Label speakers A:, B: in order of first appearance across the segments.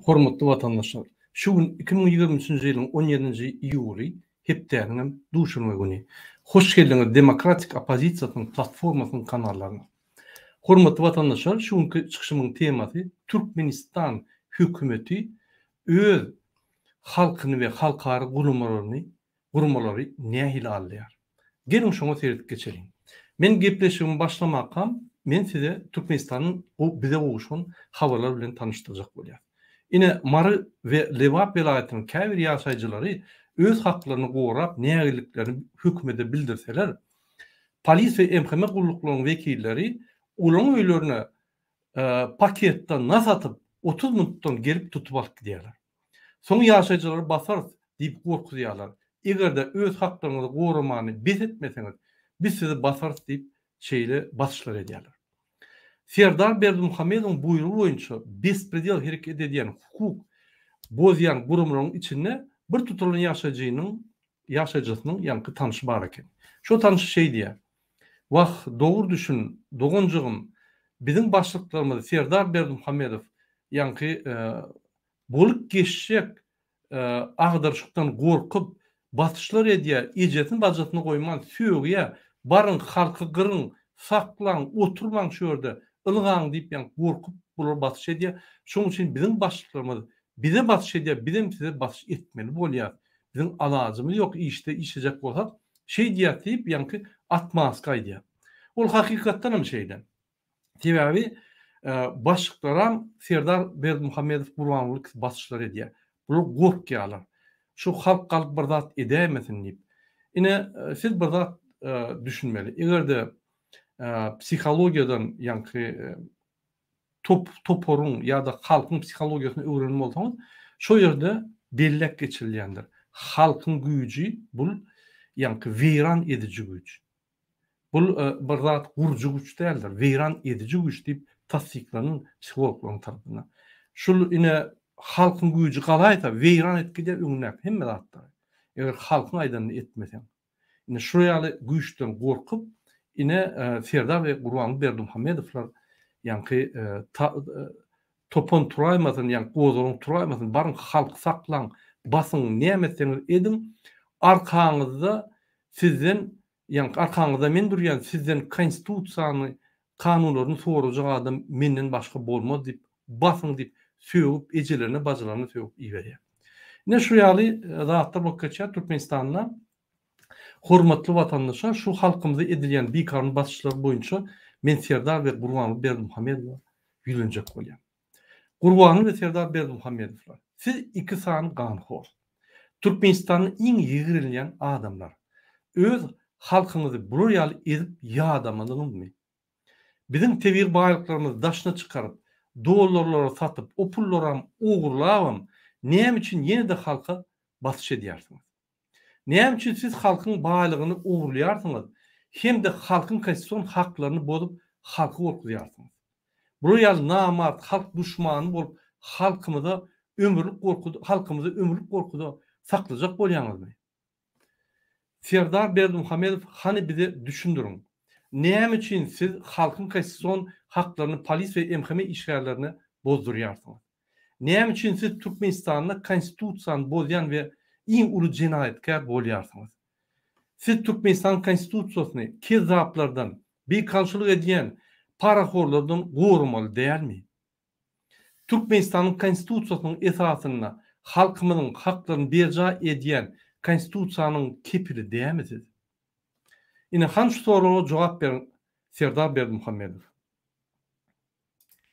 A: Hormatly watandaşlar! Şu gün 2023-nji ýylyň 17-nji iýuly, hepdäniň hem duşenbe güni. Hoş geldiňiz Demokratik oppozisiýasynyň platformasynyň kanallaryna. Hormatly watandaşlar, şu günki çykyşymyň temasy Türkmenistan hökümeti öz halkyny we halkara guramalaryny guramalary nähili aldaýar? Geliň şoňa seredip geçeliň. Men gepleşigimi başlamakam men size Türkmenistanyň bize gowuşan habarlar bilen tanyşdyrjak bolýas. Ine Mary we Lebap welaýatynyň käbir ýaşaýjylary öz haklaryny gorap nägileliklerini hökümede bildirseler, polis we MHM gulluklaryň wekilleri olaryň öýlerine paketde nas atyp 30 minutdan gelip tutup alyp gidýärler. Soň ýaşaýjylary basarys diýip gorkuzýarlar. Eger-de öz haklaryňyzy goramany bes etmeseňiz, biz sizi basarys diýip şeýle basyşlar edýärler. Serdar Berdimuhamedowyň buýrugy boýunça bespredel hereket edýän hukuk bozýan guramalaryň içinde bir tutulan ýaşaýjynyň ýaşaýjysynyň ýaňky tanşy bar eken. Şo tanşy şeý diýýär, Wah, dogry düşün, doganjygym, biziň başlyklarymyz Serdar Berdimuhamedow ýaňky bolup geçjek agdaryşykdan gorkup, basyşlar edýär, ejesini-bajasyny goýman sögýär, baryň, halky gyryň, saklaň, oturmaň şu ýerde, ylgaň diýip ýaňky gorkup bular basyş edýär. Şonuň üçin biziň başlyklarymyz bize basyş edýär, bizem size basyş etmeli bolýas. Biziň alajymyz ýok işde işlejek bolsak şeýdýäs diýip ýaňky atmaska aýdýar. Ol hakykatdan hem şeýle. Sebäbi başlyklaram Serdar Berdimuhamedow Gurbanguly ikisi basyşlar edýär. Bular gorkýarlar. Şu halk galyp bir zat edäýmesin diýip. Ine siz bir zat düşünmeli. Eger-de psihologiýadan ýaňky top toparyň ýa-da halkyň psihologiýasyny öwrenen bolsaňyz, şo ýerde belläp geçirilýändir. Halkyň güýji bul ýaňky weýran ediji güýç. Bul bir zat gurujy güýç däldir, weýran ediji güýç diýip tassyklanan psihologlaryň tarapyndan. Şul ine halkyň güýji galaýsa weýran edip gidýär öňündäki hemme zatlary. Eger halkyň aýdanyny etmeseň. Ine şu ýaly güýçden gorkup, ine Serdar we Gurbanguly Berdimuhamedowlar ýaňky topan turaýmasyn, ýaňky gozgalaň turaýmasyn, baryň halky saklaň, basyň, näme etseňiz ediň, arkaňyzda sizden, ýaňky arkaňyzda men durýan, sizden konstitusiýany, kanunlaryny sorajak adam menden başga bolmaz diýip, basyň diýip sögüp, ejelerine, bajylaryna sögüp iberýär. Ine şu ýaly zatlar bolup geçýär Türkmenistanda. Hormatly watandaşlar, şu halkymyza edilýän bikanun basyşlar boýunça men Serdar we Gurbanguly Berdimuhamedowa ýüzlenjek bolýan. Gurbanguly we Serdar Berdimuhamedowlar, siz iki sany ganhor. Türkmenistanda iň ýigrenilýän adamlar. Öz halkyňyzy bular ýaly ezip ýadamadyňyzmy? Biziň tebigy baýlyklarymyzy daşyna çykaryp, dollarlara satyp, o pullaram ogurlabam näme üçin ýene-de halka basyş edýärsiňiz? Näme üçin siz halkyň baýlygyny ogurlaýarsyňyz hem-de halkyň konstitusion haklaryny bozup halky gorkuzýarsyňyz? Bular ýaly namart halk duşmany bolup halkymyza ömürlik gorkuda halkymyzy ömürlik gorkuda saklajak bolýaňyzmy? Serdar Berdimuhamedow hany bize düşündiriň. Näme üçin siz halkyň konstitusion haklaryny polis we MHM işgärlerine bozdurýarsyňyz? Näme üçin siz Türkmenistanda konstitusiýany bozýan we iň uly jenaýatkär bolýarsyňyz? Siz Türkmenistanyň konstitusiýasyny kezzaplardan, bikanunçylyk edýän parahorlardan goramaly dälmi? Türkmenistanyň Konstitusiýasynyň esasynda halkymyzyň haklaryny berjaý edýän Konstitusiýanyň kepili dämi siz? Ine hany şu soraglara jogap beriň Serdar Berdimuhamedow.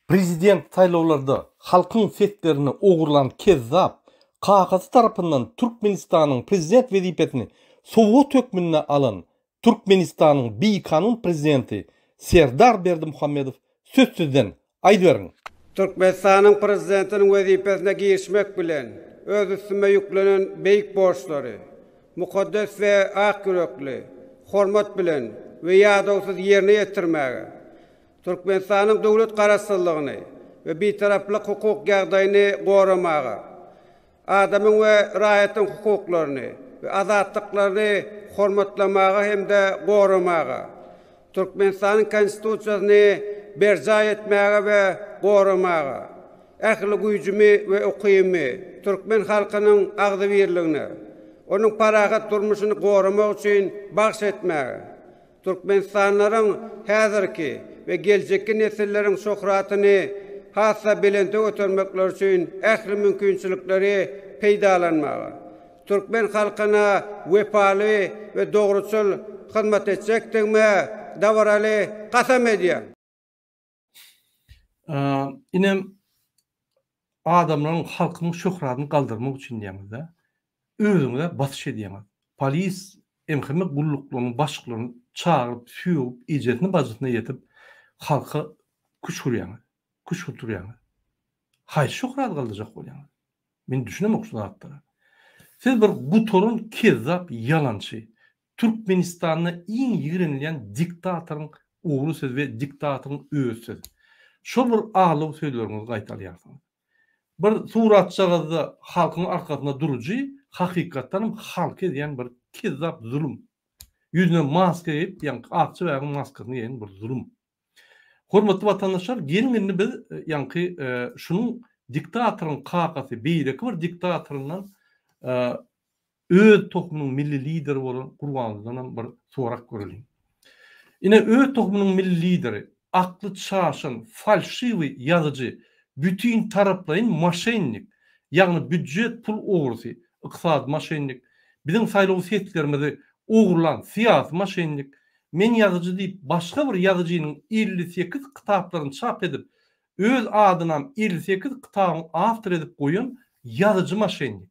B: Prezident saýlawlarda halkyň seslerini ogurlan kezzap kakasy tarapyndan Türkmenistanyň prezident wezipesini sowgat hökmünde alan Türkmenistanyň bikanun prezidenti Serdar Berdimuhamedow söz sizden, aýdyberiň!
C: Türkmenistanyň Prezidentiniň wezipesine girişmek bilen, öz üstüme ýüklenen beýik borçlary mukaddes we ak ýürekli, hormat bilen we ýadawsyz ýerine ýetirmäge, Türkmenistanyň döwlet Garaşsyzlygyny we Bitaraplyk hukuk ýagdaýyny goramaga, adamyň we raýatyň hukuklaryny we azatlyklaryny hormatlamaga hem-de goramaga, Türkmenistanyň Konstitusiýasyny berjaý etmäge we goramaga, ähli güýjümi we ukybymy türkmen halkynyň agzybirligine, onuň parahat durmuşyny goramak üçin bagyş etmäge, türkmenistanlylaryň häzirki we geljekki nesilleriň şöhratyny has-da belente götermekleri üçin ähli mümkinçilikleri peýdalanmaga, türkmen halkyna wepaly we dogruçyl hyzmat etjekdigime dabaraly kasam edýän.
A: Inem adamlaryň halkyň şöhratyny galdyrmak üçin diýýäňiz-dä. Özüňize basyş edýäňiz. Polis MHM gulluklarynyň başlyklaryny çagyryp, sögüp, ejesini bajysyna ýetip halka küşgürýäňiz, küşgürtdirýäňiz. Haýsy şöhraty galdyrjak bolýaňyz? Men düşünemok şu zatlara. Siz bir gutaran kezzap ýalançy. Türkmenistanda iň ýigrenilýän diktatoryň ogly siz we diktatoryň özi siz. Şol bir aldaw sözleriňizi gaýtalýarsyňyz. Bir suratjagazda halkyň arkasynda durujy hakykatdanam halky ezýän bir kezzap zulum. Ýüzüne maska geýip ýaňky akja bäbegiň maskasyny geýen bir zulum. Hormatly watandaşlar, geliň indi biz ýaňky şunuň diktatoryň kakasy beýleki bir diktatoryndan öz tohumynyň milli lideri bolan Gurbangulydanam bir sorap göreliň. Ine öz tohumynyň milli lideri, akly çaşan, falşiwiý ýazyjy, bütin taraplaýyn moşennik, ýagny býudjet pul ogrusy, ykdysady moşennik, biziň saýlaw seslerimizi ogurlan syýasy moşennik, Men ýazyjy diýip başga bir ýazyjynyň 58 kitaplaryny çap edip, öz adynam 58 kitabyň awtory edip goýan ýazyjy moşennik.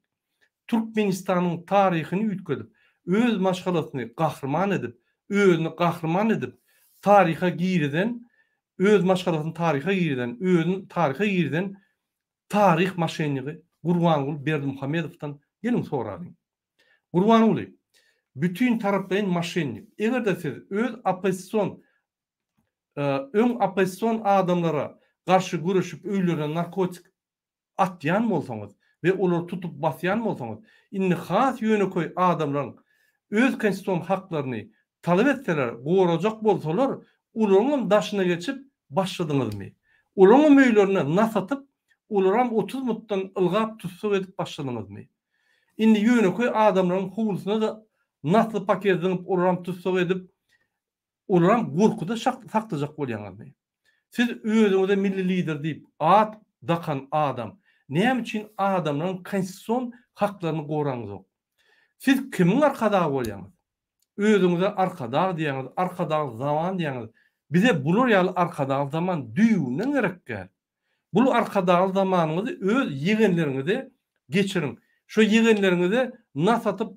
A: Türkmenistanyň taryhyny üýtgedip, öz maşgalasyny gahryman edip, özüni gahryman edip taryha girizen, öz maşgalasyny taryha girizen, özüni taryha girizen taryh moşennigi Gurbanguly Berdimuhamedowdan geliň soralyň. Gurbanguly, bütin taraplaýyn moşennik. Eger-de siz öz oppozision öň oppozision adamlara garşy göreşip öýlerine narkotik atýan bolsaňyz we olary tutup basýan bolsaňyz, indi has ýönekeý adamlaryň öz konstitusion haklaryny talap etseler, gorajak bolsalar, olaryňam daşyna geçip başladyňyzmy? Olaryňam öýlerine nas atyp, olaram 30 mutdan ylgap tussag edip başladyňyzmy? Indi ýönekeý adamlaryň howlusyna-da nasly paket zyňyp olaram tussag edip, olaram gorkuda saklajak bolýaňyzmy? Siz özüňize milli lider diýip at dakan adam, näme üçin adamlaryň konstitusion haklaryny goraňyzok? Siz kimiň arkadagy bolýaňyz? Özüňize arkadag diýýäňiz, arkadagly zaman diýýäňiz. Bize bular ýaly arkadagly zaman düýbünden gerek däl. Bul arkadagly zamanyňyzy öz ýegenleriňize geçiriň. Şo ýegenleriňize nas atyp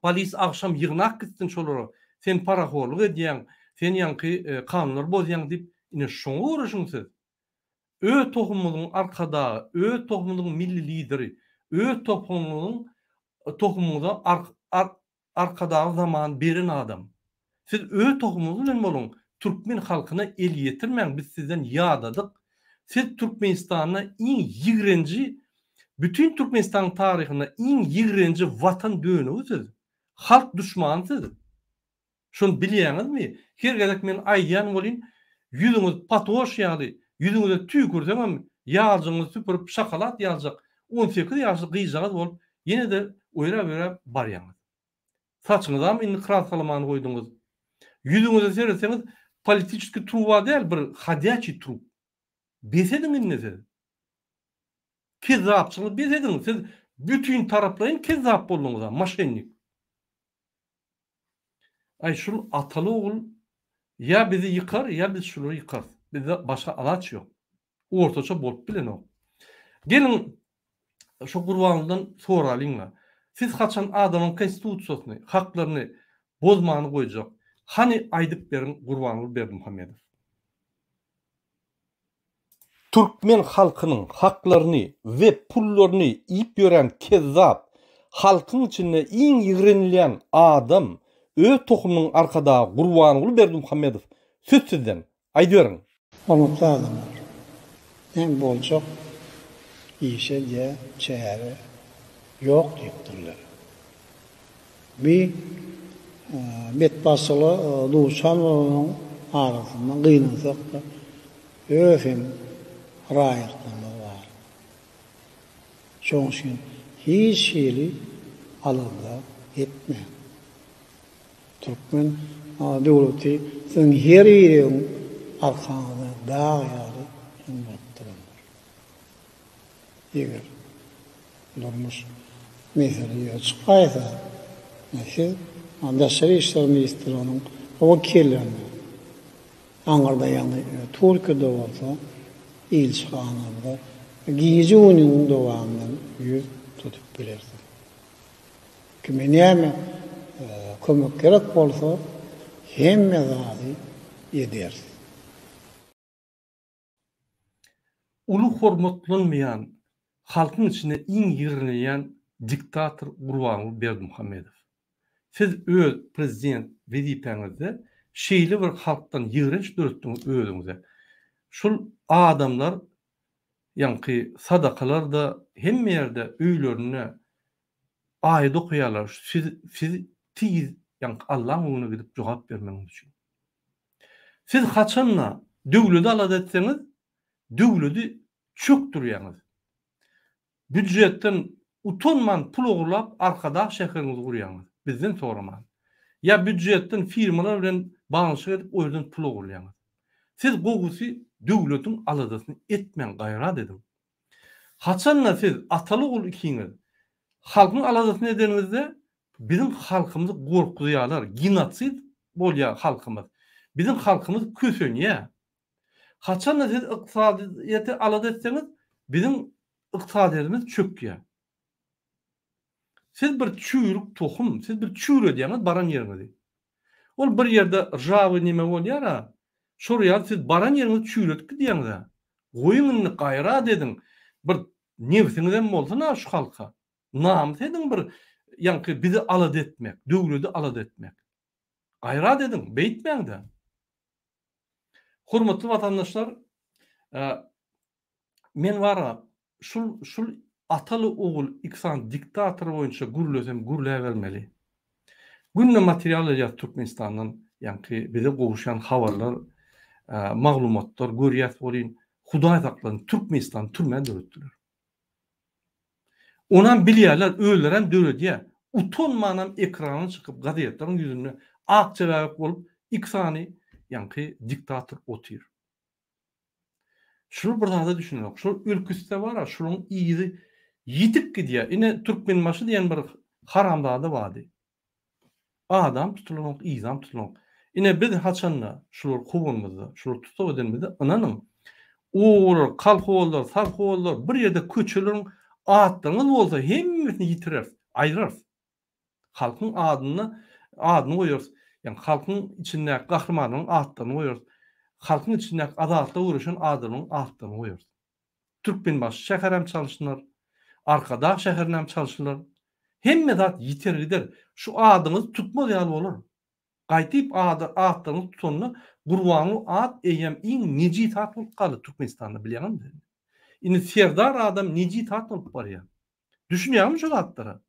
A: polis agşam ýygnak gitsin şolara sen parahorlyk edýäň, sen ýaňky kanunlary bozýaň diýip ine şoňa göreşiň siz. Öz tohumyňyzyň arkadagy, öz tohumyňyzyň milli lideri, öz tohumyňyzyň tohumyňyza Arkadagly zaman beren adam. Siz öz tohumyňyz bilen boluň, türkmen halkyna el ýetirmäň biz sizden ýadadyk. Siz Türkmenistanda iň ýigrenji bütin Türkmenistanyň taryhynda iň ýigrenji watan dönügi siz. Halk duşmany siz. Şony bilýäňizmi? Her gezek men aýdýan welin ýüzüňiz patoş ýaly, ýüzüňize tüýkürseňem ýaljygyňyzy süpürip şokolad ýaljak 18 ýaşly gyzjagaz bolup ýene-de oýrap-oýrap barýaňyz. Saçyňyzam indi kraskalamany goýduňyz. Ýüzüňize seretseňiz politiçeskiý truba däl bir hodýaçiý trup. Bes ediň indi siz. Kezzapçylygy bes ediň. Siz bütin taraplaýyn kezzap bolduňyz-a, moşennik. Aý şul ataly ogul ýa bizi ýykar ýa biz şulary ýykarys. Bizde başga alaç ýok. Ortaça bolup bilenok. Geliň şo Gurbangulydan soralyňla. Siz haçan adamyň konstitusiýasyny, haklaryny bozmany goýjak? Hany aýdyp beriň Gurbanguly Berdimuhamedow.
B: Türkmen halkynyň haklaryny we pullaryny iýip ýören kezzap, halkyň içinde iň ýigrenilýän adam, öz tohumynyň arkadagy Gurbanguly Berdimuhamedow söz sizden, aýdyberiň.
D: Hormatly adamlar! Näme boljak işe diýä çäre ýok diýipdirler. Bi betbagtçylyga duçar bolanlaryň arasynda gynansak-da öz hem raýatlarymyz bar. Şoň üçin hiç hili alada etmäň. Türkmen döwleti siziň her biriňiziň arkaňyzda dag ýaly hem bolup durandyr. Eger durmuş mesele ýüze çykaýsa, siz Daşary işler ministrliginiň wekillerine, aňyrda ýagny Türkiýede bolsa ilçihanamyza gije-gündiziň dowamynda ýüz tutup bilersiňiz. Kime näme kömek gerek bolsa hemme zady ederis.
A: Uly hormatlanmaýan, halkyň içinde iň ýigrenilýän diktator Gurbanguly Berdimuhamedow. Siz öz prezident wezipäňizde şeýle bir halkdan ýigrenç döretdiňiz özüňize. Şul adamlar ýaňky sadakalarda hemme ýerde öýlerinde aýat okaýarlar siz siz tiz ýaňky Allaň öňüne gidip jogap bermegiňiz üçin. Siz haçanda döwledi alada etseňiz, döwledi çökdürýäňiz. Býujetden utanman pul ogurlap Arkadag şäheriňizi gurýaňyz, bizden soraman. Ýa býujetden firmalar bilen baglanyşyk edip o ýerden pul ogurlaýaňyz. Siz gowusy döwlediň aladasyny etmäň gaýrat ediň. Haçanda siz ataly-ogul ikiňiz halkyň aladasyny edeniňizde biziň halkymyzy gorkuzýarlar, genosid bolýar halkymyz. Biziň halkymyz kösenýär. Haçanda siz ykdysadyýeti alada etseňiz biziň ykdysadyýetimiz çökýär. Siz bir çüýrük tohum, siz bir çüýredýäňiz baran ýeriňizi. Ol bir ýerde rjawy neme bolýar-a, şol ýaly siz baran ýeriňizi çüýredip gidýäňiz-ä. Goýuň indi gaýrat ediň, bir nebsiňizem bolsun-a şu halka. Namys ediň bir ýaňky bizi alada etmek, döwledi alada etmek. Gaýrat ediň, beýtmäň-dä. Hormatly watandaşlar, Men bara şul şul ataly ogul iki sany diktator boýunça gürlesem gürläbermeli. Günde material alýas Türkmenistandan ýaňky bize gowuşýan habarlar maglumatlar görýäs welin Hudaý saklasyn Türkmenistany türmä döretdiler. Onam bilýärler özlerem döredýär. Utanmanam ekrana çykyp gazetleriň ýüzünde akja bäbek bolup iki sany ýaňky diktator otyr. Şular bir zada düşünenok. Şol ülküsde bar-a, şularyň yzy ýitip gidýär. Ine, Türkmenbaşy diýen bir haramzada bardy. Adam tutulanok, yzam tutulanok. Ine, biz haçanda şulary kowanymyzda, şulary tussag edenimizde, ynanyň, obalar, kolhozlar, sowhozlar, bir ýerde köçeleriň atlaryňyz bolsa hemmesini ýitireris, aýrarys. Halkyň adyna adyny goýarys. Ýagny halkyň içindäki gahrymanlaryň atlaryny goýarys. Halkyň içindäki azatlyga göreşen adamlaryň atlaryny goýarys. Türkmenbaşy şäherem çalşynar. Arkadag şäherinem çalşylar. Hemme zat ýiter gider. Şu adyňyzy tutmaz ýaly bolar. Gaýdyp ady atlaryňyzy tutanda Gurbanguly at eýýäm iň nejis at bolup galdy Türkmenistanda bilýäňizmi sen? Indi Serdar adam nejis at bolup barýar. Düşünýäňmi şu zatlara?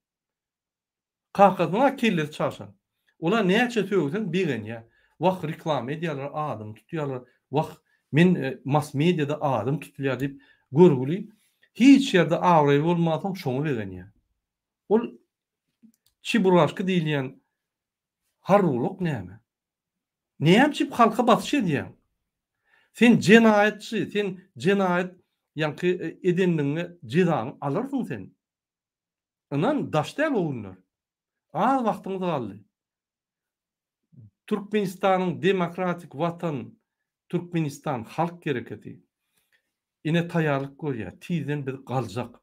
A: Kakasynyň-a kellesi çaşan. Ola näçe sögseň begenýär. Wah reklama edýärler, adymy tutýarlar. Wah men mass mediada adym tutulýar diýip görgüli hiç ýerde abraýy bolmansoň şoňa begenýär. Ol çiburaşka diýilýän harruluk näme? Näme üçin halka basyş edýäň? Sen jenaýatçy, sen jenaýat ýaňky edenligiňe jezaňy alarsyň sen. Ynan, daş däl o günler. Az wagtyňyz galdy. Türkmenistanyň demokratik watan Türkmenistan halk hereketi ine taýarlyk görýär. Tizden biz galjak.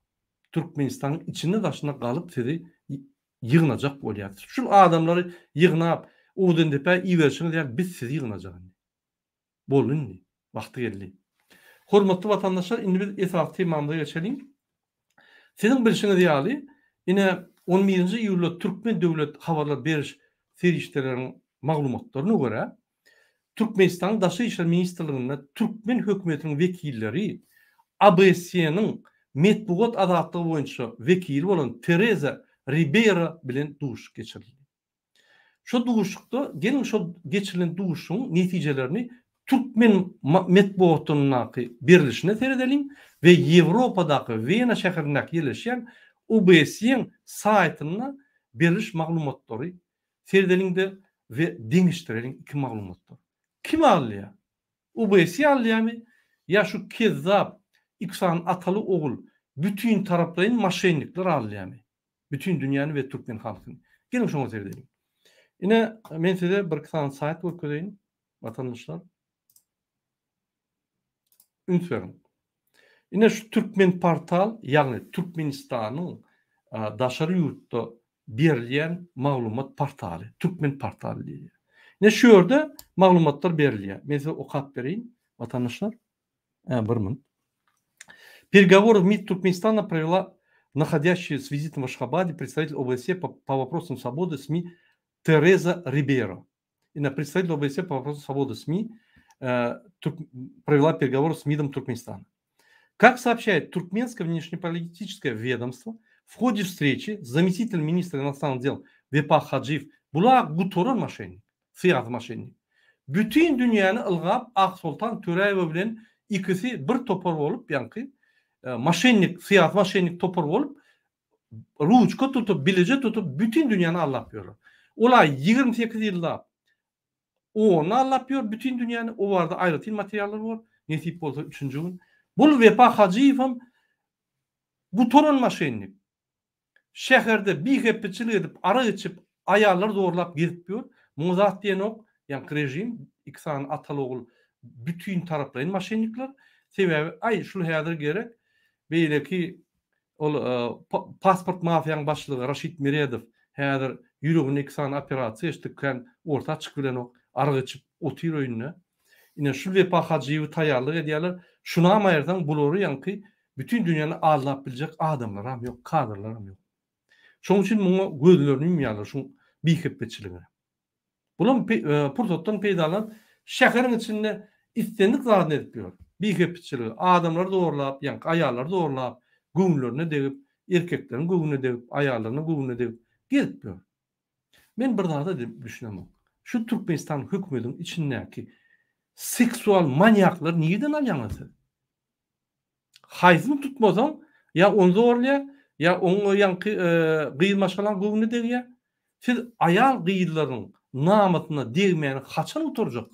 A: Türkmenistanyň içinde daşynda galyp sizi ýygnajak bolýar. Şul adamlary ýygnap Owdendepä iberşiňiz ýaly biz sizi ýygnajak indi. Boldy indi. Wagty geldi. Hormatly watandaşlar indi biz esasy temamyza geçeliň. Siziň bilşiňiz ýaly, ine, on birinji iýulda türkmen döwlet habarlar beriş serişdeleriniň maglumatlaryna görä, Türkmenistanyň Daşary işler ministrliginde türkmen hökümetiniň wekilleri ABŞ-nyň metbugat azatlygy boýunça wekili bolan Tereza Ribeýro bilen duşuşyk geçirildi. Şo duşuşykda, geliň şo geçirilen duşuşygyň netijelerini türkmen metbugatyndaky berlişine seredeliň we. we Ýewropadaky Wena şäherindäki ýerleşýän OBSE-iň saýtynda beriliş maglumatlary seredeliňde we deňeşdireliň iki maglumatlary. Kim alýar? OBSE alýarmy ýa şu kezzap iki sany ataly ogul bütin taraplaýyn moşennikler alýarmy? Bütin dünýäni we türkmen halkyny. Geliň şoňa seredeliň. Ine men size bir iki sany saýt görkezeýin watandaşlar. Üns beriň. Ine şu Türkmenportal, ýagny Türkmenistanyň daşary ýurtda berilýän maglumat portaly, Türkmenportal diýilýär. Ine şu ýerde maglumatlar berilýär. Men size okap bereýin, watandaşlar. Hä, bir minut. Переговоры в МИД Туркменистана провела находящая с визитом в Ашхабаде представитель ОБСЕ по, по вопросам свободы СМИ Тереза Риберо. Ine, представитель ОБСЕ по вопросам свободы СМИ провела переговоры с МИДом Туркменистана. Как сообщает туркменское внешнеполитическое ведомство, в ходе встречи заместитель министра иностранных дел Вепа Хаджиев bula gutaran moşennik, syýasy moşennik. Bütin dünýäni ylgap Aksoltan Töräýewa bilen ikisi bir topar bolup, ýaňky moşennik, syýasy moşennik topar bolup ruçka tutup, bileje tutup bütin dünýäni aldap ýörler. Ola 28 ýyllap ony aldap ýör bütin dünýäni, o barada aýratyn materiallar bor, nesip bolsa üçünji gün. Bul Wepa Hajyýewem gutaran moşennik. Şäherde bihepbeçilik edip, arak içip, aýallary zorlap gezip ýör. Muňa zat diýenok, ýaňky režim, iki sany ataly-ogul bütin taraplaýyn moşennikler. Sebäbi, aý, şul häzir gerek, beýleki Ol pasport mafiýaň başlygy Raşid Meredow häzir ýüreginde iki sany operasiýa geçdi, kän orta çykyp bilenok, arak içip otyr öýünde. Ine şu Wepa Hajyýewi taýýarlyk edýärler. Şunam aýyrsaň bulary ýaňky bütin dünýäni aldap biljek adamlaram ýok, kadrlaram ýok. Şoň üçin muňa gözlerini ýumýarlar şuň bihepbeçiligine. Bulam pursatdan peýdalanyp, şäheriň içinde islendik zadyny edip ýör. Bihepbeçiligi, adamlary zorlap, ýaňky aýallary zorlap, göwünlerine degip, erkekleriň göwnüne degip, aýallarynyň göwnüne degip gezip ýör. Men bir zada düşünemok. Şu Türkmenistan hökümediň içindäki seksual manýaklary nireden alýaňyz siz? Haýsyny tutmasaň, ýa ony zorlaýar, ýa oň ýaňky gyz maşgalaň göwnüne degýär. Siz aýal gyzlaryň namysyna degmäni haçan gutarjak?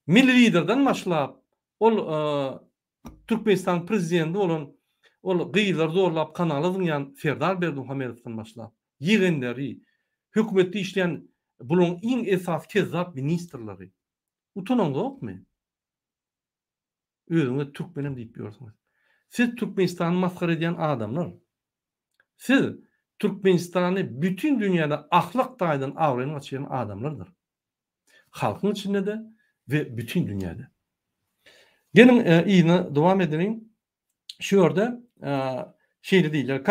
A: Milli Liderden başlap, ol Türkmenistanyň prezidenti bolan ol gyzlary zorlap kanala zyňýan Serdar Berdimuhamedowdan başlap, ýegenleri, hökümetde işleýän bularyň iň esasy kezzap ministrleri. Utanaňzokmy? Özüňize türkmenem diýip ýörsüňiz. Siz Türkmenistany masgara edýän adamlar. Siz Türkmenistany bütin dünýäde ahlak taýdan abraýyny gaçyrýan adamlardyr. Halkyň içinde-de we bütin dünýäde. Geliň yzyna dowam edeliň. Şu ýerde şeýle diýilýär,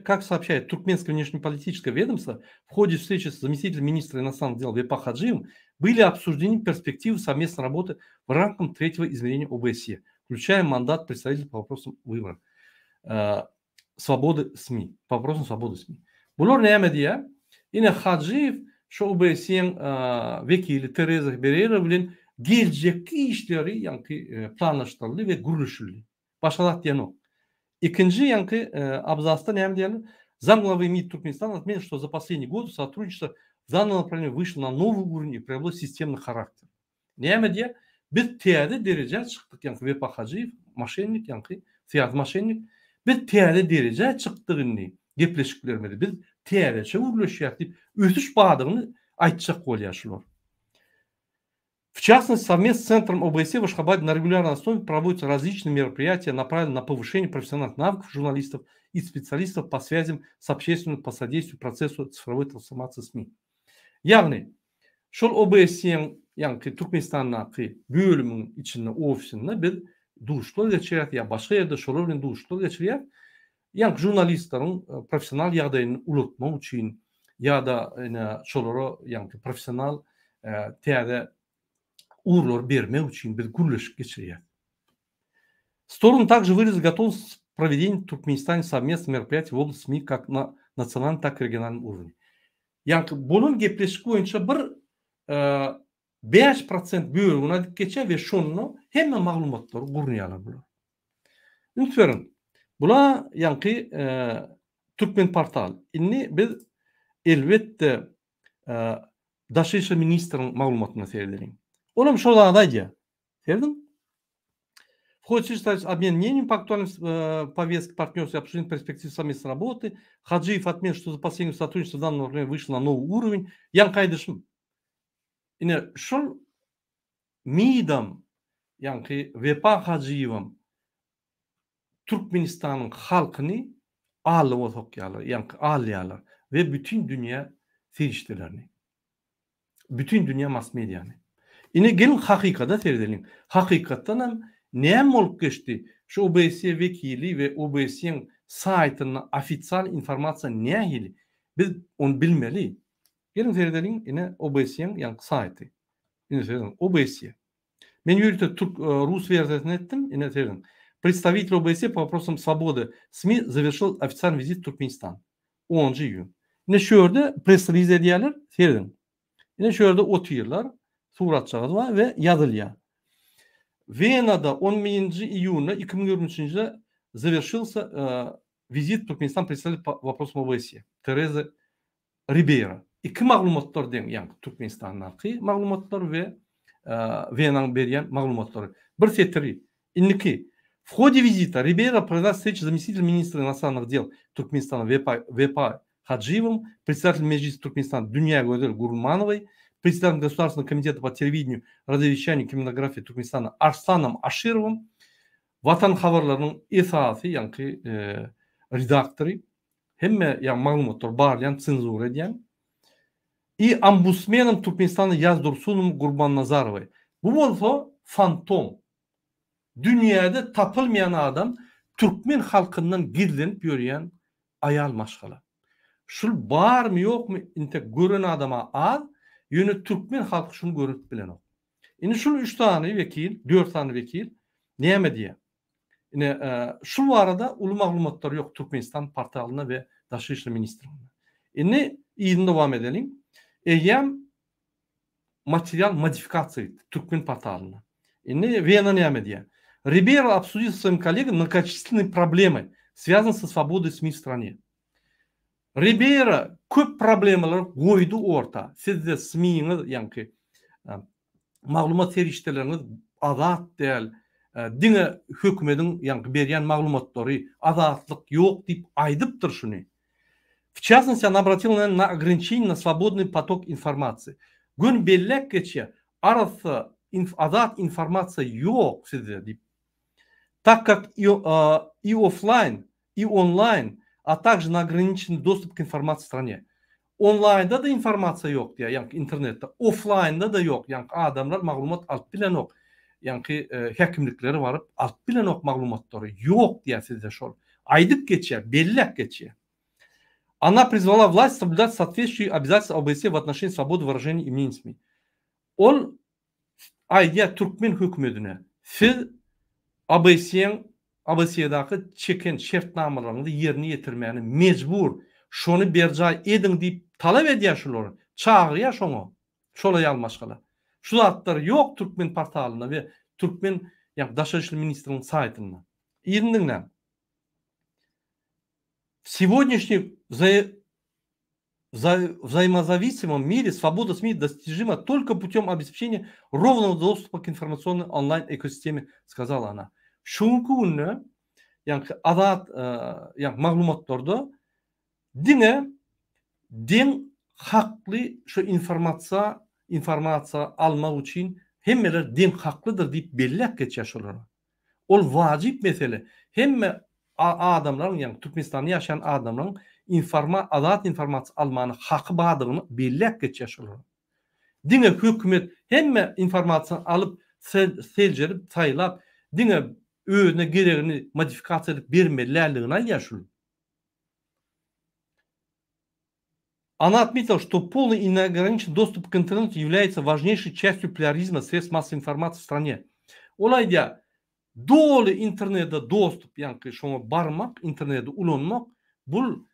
A: Как сообщает туркменское внешнеполитическое ведомство, в ходе встречи с заместителем министра иностранных дел Вепа Хаджиевым были обсуждены перспективы совместной работы в рамках третьего измерения ОБСЕ, включая мандат представителя по вопросам выборов, свободы СМИ, по вопросам свободы СМИ. Bular näme diýýär? Ine Hajyýew şu OBSE-iň wekili Tereza Berera bilen geljekki işleri ýaňky planlaşdyryldy we gürleşildi. Başga zat diýenok. Ikinji ýaňky abzasda näme diýýärler? Zamglavy MID Türkmenistana отметил, что за последние годы сотрудничество в данном направлении вышло на новый уровень и приобрело системный характер. Näme diýýär? Biz täze derejä çykdyk, ýaňky Wepa Hajyýew, moşennik ýaňky, syýasy moşennik. Biz täze derejä çykdyk indi gepleşiklerimizde. Biz täzeçe gürleşýäs diýip, ösüş badygyny aýtjak bolýar şular. В частности, совместно с Центром ОБСЕ в Ашхабаде на регулярной основе проводятся различные мероприятия, направленные на повышение профессиональных навыков журналистов и специалистов по связям с общественностью по содействию процессу цифровой трансформации СМИ. Ýagny, şol OBSE-niň, ýaňky Türkmenistandaky bölümiň içinde, ofisinde biz duşuşyklar geçirýäris ýa başga ýerde şolar bilen duşuşyklar geçirýäris. Ýaňky žurnalistleriň professional ýagdaýyny ulaltmak üçin ýa-da ine şolara ýaňky professional täze ugurlary bermek üçin biz gürleşik geçirýäris. Стороны также выразили готовность к проведению в Туркменистане совместных мероприятий в области СМИ как на национальном, так и региональном уровне. Ýaňky bolan gepleşik boýunça bir 5% bölegini aýdyp geçýär we şonda hemme maglumatlary gurnaýarlar bular. Üns beriň. Bula ýaňky Türkmenportal. Indi biz elbetde Daşary işler ministriniň maglumatyna seredeliň. Olam şol zady aýdýar. Serediň. В ходе встречи состоялся обмен мнениями по актуальной э, повестке партнерства и обсуждение перспектив совместной работы. Хаджиев отметил, что за последнее сотрудничество в данном направлении вышло на новый уровень. Ýaňky aýdyşym. Ine, şol MİDam, ýaňky Wepa Hajyýewem Türkmenistanyň halkyny allyga sokýarlar, ýaňky alýarlar we bütin dünýä serişdelerini. Bütin dünýä mass mediany. Ine geliň hakykada seredeliň. Hakykatdan hem näme bolup geçdi? Şu OBSE wekili we OBSE-iň saýtynda ofisial informasiýa nähili? Biz ony bilmeli. Geliň seredeliň ine OBSE-iň ýaňky saýty. Ine serediň OBSE. Men ýörite türk rus wersiýasyny etdim. Ine serediň. Представитель OBSE по вопросам свободы СМИ завершил официальный визит в Туркменистан. Onunjy iýun. Ine şu ýerde press-reliz edýärler, serediň. Ine şu ýerde otyrlar, suratjagaz bar we ýazylýar. Wenada on birinji iýunda 2023-nji ýylda zawerşilsa wizit w Türkmenistan predstavitelь po wопроsam OBSE Tereza Ribeýro. Iki maglumatlar deň, ýagny Türkmenistandaky maglumatlar we Wenanyň berýän maglumatlary. Bir setiri. Indiki, W hode wizita Ribeýro провела встречу с заместителем министра иностранных дел Türkmenistana Wepa Wepa Hajyýewim, председателем Mejlisi Türkmenistana Dünýägözel Gurmanowoý, председателем Государственного комитета по телевидению, радиовещанию и кинематографии Türkmenistana Arslanom Aşyrowym, Watan habarlarynyň esasy ýaňky redaktory, hemme ýa maglumatlary barlaýan, senzura edýän, i ombudsmenom Türkmenistana Ýazdursunom Gurbannazarowoý. Bu bolsa fantom. Dünýäde tapylmaýan adam türkmen halkyndan gizlenip ýörýän aýal maşgala. Şul barmy ýokmy intek gören adama az, ýöne türkmen halky şuny görüp bilenok. Indi şul üç sany wekil, dört sany wekil näme diýýär? Ine şul barada uly maglumatlar ýok Türkmenistan portalynda we Daşary işler ministrliginde. Indi yzyny dowam edeliň. Eýýäm material modifikasiýa gitdi türkmen portalynda. Indi Wena näme diýýär? Ribeiro obsudil со своим коллегой многочисленные проблемы, связанные со свободой СМИ в стране. Ribeiro köp problemalary goýdy orta. Sizde SMI-ňiz, ýaňky maglumat serişdeleriňiz azat däl, diňe hökümediň ýaňky berýän maglumatlary, azatlyk ýok diýip aýdypdyr şuny. W çasnosti ona obratila na ograniçeniýe na swobodnyý potok informasiýi. Göni belläp geçýär, arassa azat informasiýa ýok sizde diýip. Tak kak i oflaýn, i onlaýn, a takže na ograniçennyý dostup k informasiýi w strane. Onlaýnda-da informasiýa ýok diýýär, ýaňky internetde, oflaýnda-da ýok, ýaňky adamlar maglumat alyp bilenok, ýaňky häkimliklere baryp alyp bilenok maglumatlary, ýok diýýär sizde şol. Aýdyp geçýär, belläp geçýär. Ona prizvala vlast soblýudat sootvetstwuýuşiý obýazatelstwa OBSE w otnoşeniýi swobody wyraženiýa i mneniý SMI. Ol aýdýar türkmen hökümedine, siz OBSE-iň OBSE-daky çeken şertnamalaryňyzy ýerine ýetirmäne mejbur, şony berjaý ediň diýip talap edýär şulary, çagyrýar şoňa, şol aýal maşgala. Şu zatlar ýok türkmen portalynda we türkmen ýa daşary işler ministriniň saýtynda. Yzyny diňläň. W segodnýaşniý wzaimozawisimmom mire swoboda SMI dostijima tolko putýom obespečeniýa rownogo dostupa k informasionnoý onlaýn ekosisteme, skazala ona. Şu günki günde ýaňky azat ýaňky maglumatlarda diňe deň hakly şu informasiýa informasiýa almak üçin hemmeler deň haklydyr diýip belläp geçýär şolara. Ol wajyp mesele. Hemme adamlaryň, ýagny Türkmenistanda ýaşaýan adamlaryň informa azat informasiýa almana haky bardygyny belläp geçýär şolara. Diňe hökümet hemme informasiýany alyp, seljerip, saýlap, diňe özüne geregini modifikasiýa edip bermeli däldigini aýdýar şul. Она отметила, что полный и неограниченный доступ к интернету является важнейшей частью плюрализма средств массовой информации в стране. Ol aýdýar, doly internete dostup, ýaňky şoňa barmak, interneti ulanmak bul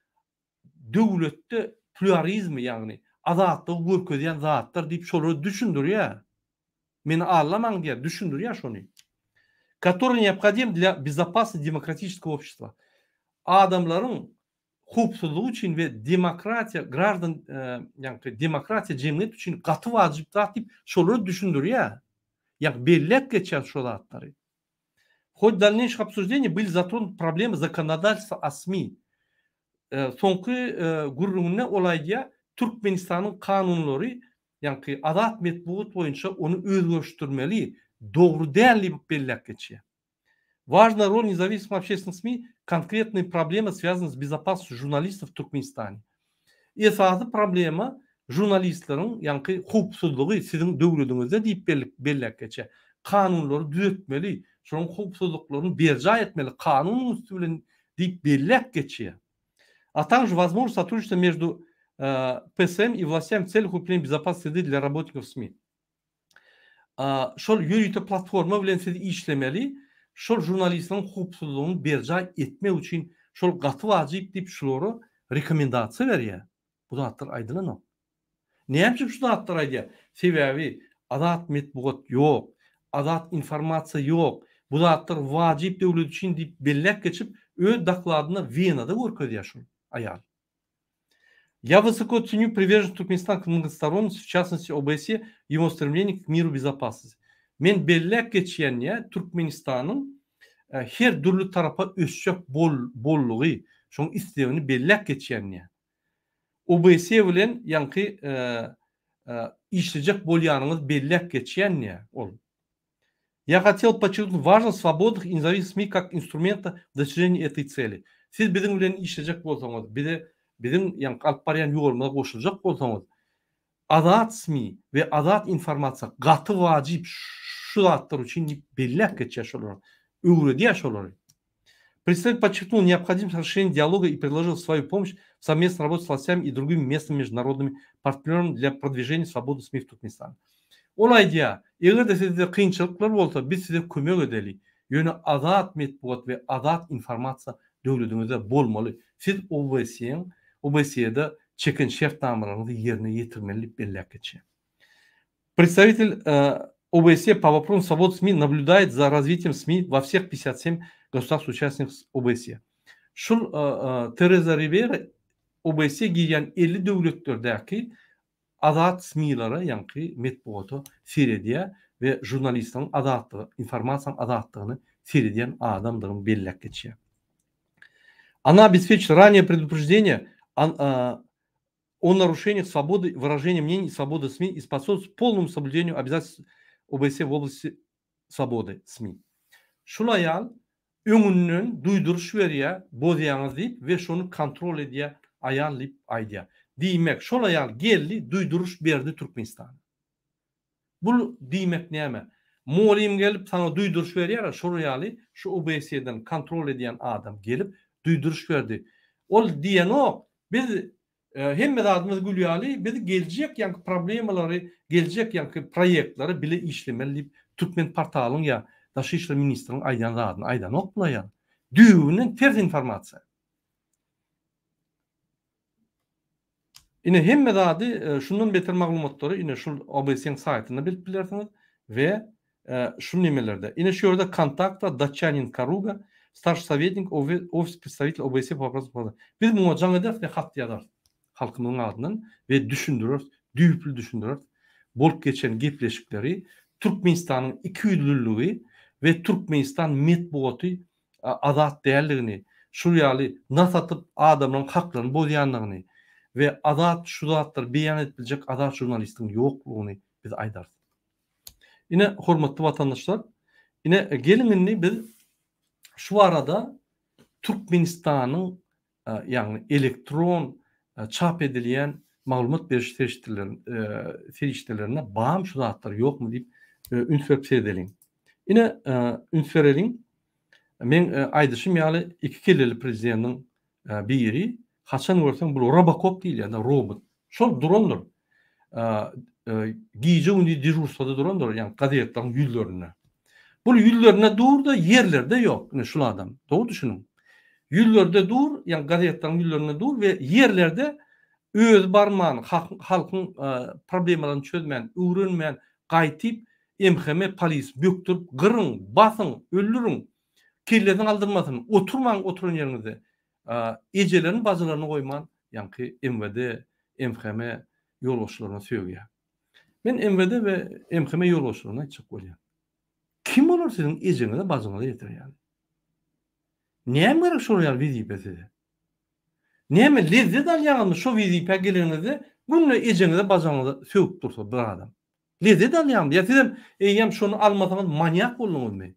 A: döwletde plýuarizmi, ýagny azatlygy görkezýän zatlar diýip şolara düşündirýär. Meni aldamaň diýýär, düşündirýär şony. Который neobhodim dlya bezopasnosti demokratiçeskogo obşestva. Adamlaryň howpsuzlygy üçin we demokratiýa, graždan, ýaňky demokratiýa jemgyýet üçin gaty wajyp zat diýip şolary düşündirýär. Ýa belläp geçýär şo zatlary. В ходе дальнейших обсуждений были затронуты проблемы законодательства о SMI. Soňky gürrüňinde ol aýdýar, Türkmenistanyň kanunlary, ýaňky azat metbugat boýunça ony özgerişdirmeli, dogry däl diýip belläp geçýär. Важная роль независимых общественных SMI konkretные проблемы связаны с безопасностью žurnalistов в Turkmenistane. Esasy problema žurnalistleriň ýaňky howpsuzlygy siziň döwlediňizde diýip belläp geçýär. Kanunlary düzetmeli, şolaryň howpsuzlyklaryny berjaý etmeli kanunyň üsti bilen diýip belläp geçýär. A также возможность сотрудничества между PSM и властями в целях укрепления безопасной среды для работников СМИ. Şol ýörite platforma bilen siz işlemeli, şol žurnalistleriň howpsuzlygyny berjaý etmek üçin şol gaty wajyp diýip şulara rekomendasiýa berýär. Bu zatlar aýdylanok. Näme üçin şu zatlary aýdýar? Sebäbi azat metbugat ýok, azat informasiýa ýok. Bu zatlar wajyp döwlet üçin diýip belläp geçip, öz dokladynda Wenada görkezýär şol aýal. Я высоко ценю приверженность Туркменистана к многосторонности, в частности OBSE, его стремление к миру и безопасности. Men belläp geçýän ýa Türkmenistanyň her dürli tarapa ösjek bollugy, şoň islegini belläp geçýän ýa. OBSE bilen ýaňky işlejek bolýanyňyzy belläp geçýän ýa ol. Я хотел подчеркнуть важность свободных и независимых СМИ как инструмента в достижении этой цели. Siz biziň bilen işlejek bolsaňyz, bize biziň ýaňky alyp barýan ýolumyza goşuljak bolsaňyz, azat SMI we azat informasiýa gaty wajyp şu zatlar üçin diýip belläp geçýär şolary. Öwredýär şolary. Представитель подчеркнул необходимость расширения диалога и предложил свою помощь в совместной работе с властями и другими местными международными партнерами для продвижения свободы СМИ в Туркменистане. Ol aýdýar, Eger-de sizde kynçylyklar bolsa, biz size kömek edeli. Ýöne azat metbugat we azat informasiýa döwlediňizde bolmaly. Siz OBSE-niň, OBSE-de çeken şertnamalaryňyzy ýerine ýetirmeli diýip belläp geçýär. Представитель ОБСЕ по вопросам свободы СМИ наблюдает за развитием СМИ во всех 57 государств-участниках ОБСЕ. Şul Tereza Ribera OBSE girýän 50 döwletlerdäki azat SMI-lere, ýaňky metbugata seredýär we žurnalistleriň azatlygy, informasiýanyň azatlygyny seredýän adamdygyny belläp geçýär. Она обеспечит раннее предупреждение о нарушениях свободы выражения мнений и свободы СМИ и способствует полному соблюдению обязательств ОБСЕ в области свободы СМИ. Şul aýal öňünden duýduryş berýär, bozýaňyz diýip we şony kontrol edýär aýal diýip aýdýar. Diýmek, şol aýal geldi, duýduryş berdi Türkmenistana. Bul diýmek näme? Mugallym gelip saňa duýduryş berýär-ä, şol ýaly şu OBSE-den kontrol edýän adam gelip duýduryş berdi. Ol diýenok, biz hemme zadymyz gül ýaly, biz geljek ýaňky problemalary, geljek ýaňky proýektlary bile işlemeli diýip Türkmen portalyň ýa Daşary işler ministriniň aýdýan zadyny aýdanok bular ýaly. Düýbünden ters informasiýa. Ine hemme zady şundan beter maglumatlary ine şul OBS-iň saýtynda bilip bilersiňiz we şul nemelerde. Ine şu ýerde kontakta Datçanin Karuga, starşiý sowetnik ofis predstawitelь OBSE po wопросам Biz muňa jaň ederis we hat ýazarys halkymyzyň adyndan we düşündireris, düýpli düşündireris bolup geçen gepleşikleri, Türkmenistanyň ikiýüzlüligi we Türkmenistan metbugaty azat däldigini, şul ýaly nas atyp adamlaryň haklaryny bozýandygyny we azat şu zatlary beýan edip biljek azat žurnalistiň ýoklugyny biz aýdarys. Ine, hormatly watandaşlar, ine, geliň indi biz şu barada Türkmenistanyň ýagny elektron çap edilýän maglumat beriş serişdelerinde barmy şu zatlar ýokmy diýip üns berip seredeliň. Ine, üns bereliň. Meň aýdyşym ýaly iki kelleli prezidentiň biri haçan görseň bul robokop diýilýär-de robot. Şol durandyr. Gije-gündiz dežurstwada durandyr, ýagny gazetleriň ýüzlerinde. Bul ýüzlerinde dur-da, ýerlerde ýok, ine şul adam. Dogry düşüniň. Ýüzlerde dur, ýagny gazetleriň ýüzlerinde dur we ýerlerde özi barman, halkyň problemalaryny çözmän, öwrenmän, gaýtyp. MHM polis bökdürip gyryň, basyň, öldüriň. Kellesini aldyrmasyn. Oturmaň oturan ýeriňizde. Ejelerini bajylaryny goýman ýaňky MWD, MHM ýolbaşçylaryna sögýär. Men MWD we MHM ýolbaşçylaryna aýtjak bolýan. Kim olar siziň ejeňize bajyňyza ýeter ýaly? Näme gerek şolar ýaly wezipe size? Näme lezzet alýaňyzmy şo wezipä geleniňizde günde ejeňize bajaňyza sögüp dursa bir adam? Lezzet alýaňyzmy? Ýa sizem eýýäm şony almasaňyz manýak bolduňyzmy?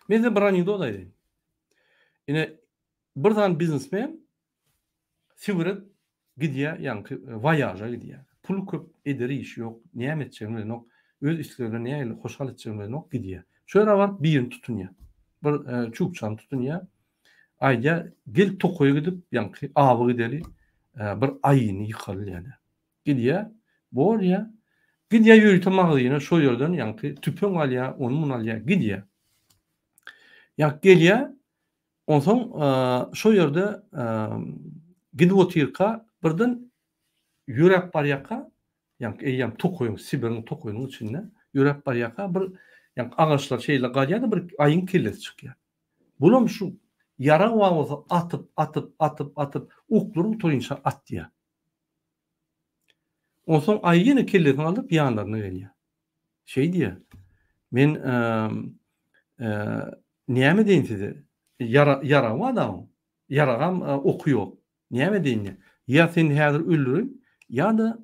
A: Men size bir anekdot aýdaýyn. Ine bir sany biznesmen Sibire gidýär, ýaňky waýaža gidýär. Puly köp, edere işi ýok, näme etjegini bilenok, öz islegine nähili hoşal etjegini bilenok, gidýär. Şo ýere baryp birini tutunýar. Bir çukçany tutunýar. Aýdýar, gel tokaýa gidip, ýaňky awa gideli, bir aýyny ýykaly diýýär. Gidýär, bolýar. Gidýär ýörite magazyna, şo ýerden ýaňky tüpeň alýar, ony-muny alýar, gidýär. Ýaňky gelýär, Onsoň şo ýerde gidip otyrka birden ýöräp barýarka, ýaňky eýýäm tokaýyň, Sibiriň tokaýynyň içinde ýöräp barýarka bir ýaňky agaçlar şeýle galýar-da bir aýyň kellesi çykýar. Bulam şu ýarag bar bolsa atyp, atyp, atyp, atyp, oklary gutarynça atýar. Onsoň aýy ýene kellesini galdyryp ýanlaryna gelýär. Şeý diýýär, Men näme edeýin size? Ýara, ýaragy bar dagyň. Ýaragam oky ýok. Näme edeýin diýýär. Ýa seni häzir öldüreýin, ýa-da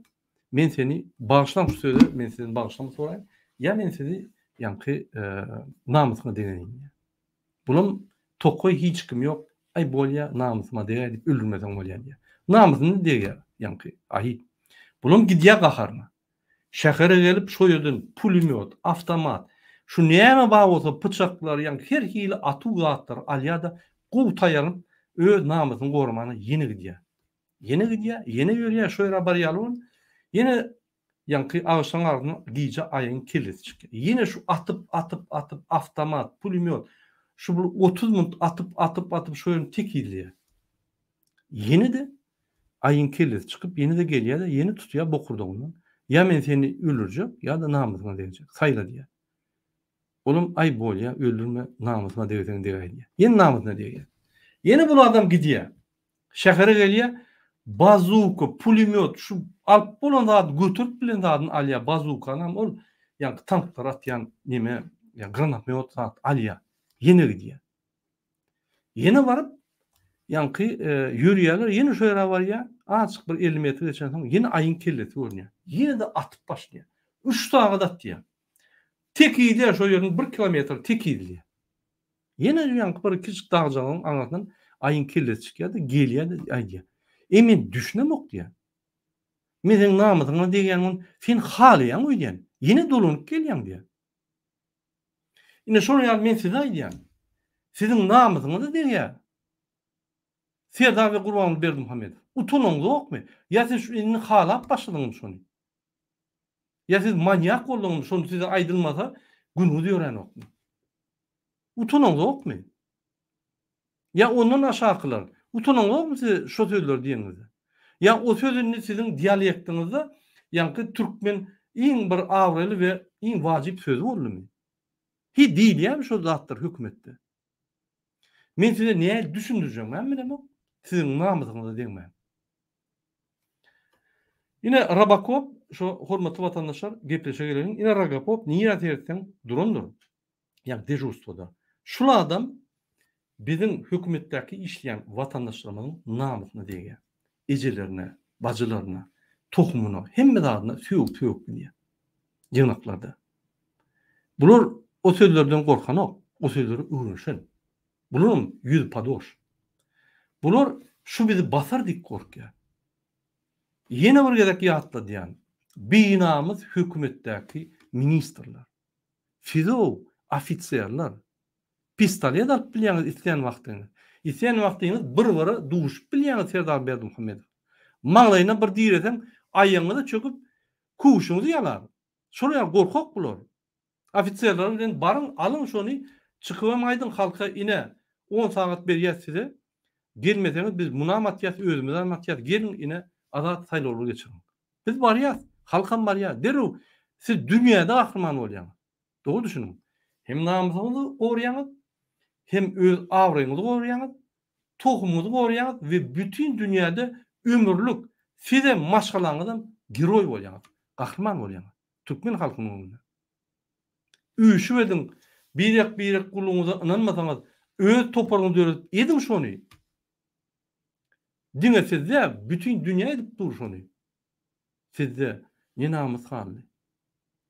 A: men seni, bagyşlaň şu söze, men sizden bagyşlama soraýyn, ýa men sizi ýaňky namysyňa degeýin diýýär. Bulam tokaý hiç kim ýok, aý bolýa namysyma degäý diýip öldürmeseň bolýa diýýär. Namysyna degýär ýaňky aýy. Bulam gidýär gaharyna. Şähere gelip şo ýerden pulemýot, awtomat, şu näme bar bolsa pyçaklar ýaňky her hili atuw zatlary alýar-da gowy taýýarlanyp öz namysyny goramana ýene gidýär. Ýene gidýär, ýene ýörýär şo ýere barýaly bolup ýene ýaňky agaçlaryň arasyndan gije aýyň kellesi çykýar. Ýene şu atyp, atyp, atyp awtomat, pulemýot şu bir 30 minut atyp, atyp, atyp şo ýerini tekizleýär. Ýene-de aýyň kellesi çykyp, ýene-de gelýär-de, ýene tutýar bokurdagyndan. Ýa men seni öldürjek, ýa-da namysyňa degjek. Saýla diýýär. Olam, Aý, bolýa, öldürme, namysyma degseň degäý diýýär. Ýene namysyna degýär. Ýene bul adam gidýär. Şähere gelýär, bazuka, pulemýot, şu alyp bolan zady, göterip bilen zadyny alýar, bazukanam ol, ýaňky tanklara atýan neme, ýa granatmýot zat alýar. Ýene gidýär. Ýene baryp, ýaňky ýörýärler, ýene şo ýere barýar, azajyk bir 50 metr geçensoň ýene aýyň kellesi görünýär. Ýene-de atyp başlaýar. Üç sagat atýar. Tekizleýär şo ýerini bir kilometr tekizleýär. Ýene ýaňky bir kiçijik dagjagazyň aňyrsyndan aýyň kellesi çykýar-da, gelýär-de aýdýar. E men düşünemok diýýär. Men seniň namysyňa degýän ony sen halaýaň öýdýän. Ýene dolanyp gelýäň diýýär. Ine şonuň ýaly men size aýdýan. Siziň namysyňyza degýär. Serdar we Gurbanguly Berdimuhamedow. Utanaňzokmy? Ýa siz şu indi halap başladyňyzmy şony? Ýa siz manýak bolduňyzmy şony size aýdylmasa günüňiz ýöränokmy? Utanaňzokmy? Ýa ondan aşakylar, utanaňzokmy siz şo sözleri diýeniňizde? Ýa o söz indi siziň dialektiňizde ýaňky türkmen iň bir abraýly we iň wajyp sözi boldumy? Hi diýilýärmi şo zatlar hökümetde? Men size nähili düşündirjegimem bilemok, siziň namysyňyza degmän. Ine Robokop, şo hormatly watandaşlar gepleşige geleliň. Ine Rogopop nirä seretseň durandyr. Ýagny dežurstwoda. Şul adam biziň hökümetdäki işleýän watandaşlarymyzyň namysyna degýär. Ejelerine, bajylaryna, tohumyna, hemme zadyna sögüp-sögüp gidýär. Ýygnaklarda. Bular o sözlerden gorkanok, o sözlere öwrenişen. Bularam ýüzi padoş. Bular şu bizi basar diýip gorkýar. Ýene bir gezek ýatladýan, binamys hökümetdäki ministrler. Siz-ow, ofiserler, pistolet alyp bilýäňiz islän wagtyňyz. Islän wagtyňyz bir-bire duşup bilýäňiz Serdar Berdimuhamedow. Maňlaýyna bir direseň, aýagyňyza çöküp, köwşüňizi ýalar. Şol ýaly gorkak bular. Ofiserler bilen baryň, alyň şony, çykybam aýdyň halka, ine, on sagat berýäs size, gelmeseňiz biz munam atýas, özümizem atýas, geliň, ine, azat saýlawlar geçiriň. Biz barýas, halkam barýar. Derrew siz dünýäde gahryman bolýaňyz. Dogry düşüniň. Hem namysyňyzy goraýaňyz, hem öz abraýyňyzy goraýaňyz, tohumyňyzy goraýaňyz we bütin dünýäde ömürlik sizem maşgalaňyzam geroý bolýaňyz, gahryman bolýaňyz türkmen halkynyň öňünde. Üýşüp ediň, birek-birek gullugyňyza ynanmasaňyz öz toparyňyzy döredip ediň şony. Diňe siz däl, bütin dünýä edip dur şony. Sizde ne namys galdy?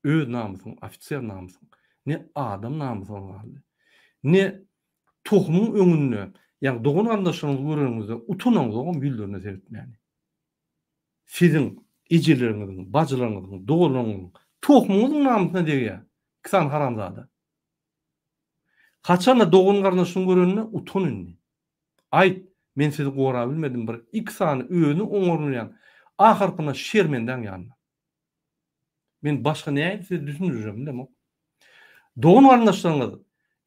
A: Öz namysyň, ofiser namysyň, ne adam namysyňyz galdy. Ne tohumyň öňünde, ýagny dogan-garyndaşlaryňyzy göreniňizde utanaňzogam ýüzlerine seretmäni. Siziň ejeleriňiziň, bajylaryňyzyň, doganlaryňyzyň, tohumyňyzyň namysyna degýär iki sany haramzada. Haçanda dogan-garyndaşyňy göreninde utan indi. Aýt, men sizi gorabilmedim bir iki sany özüni oňarmaýan A harpyna şermendäň ýanynda. Men başga nähili size düşündirjegimi bilemok. Dogan garyndaşlaryňyz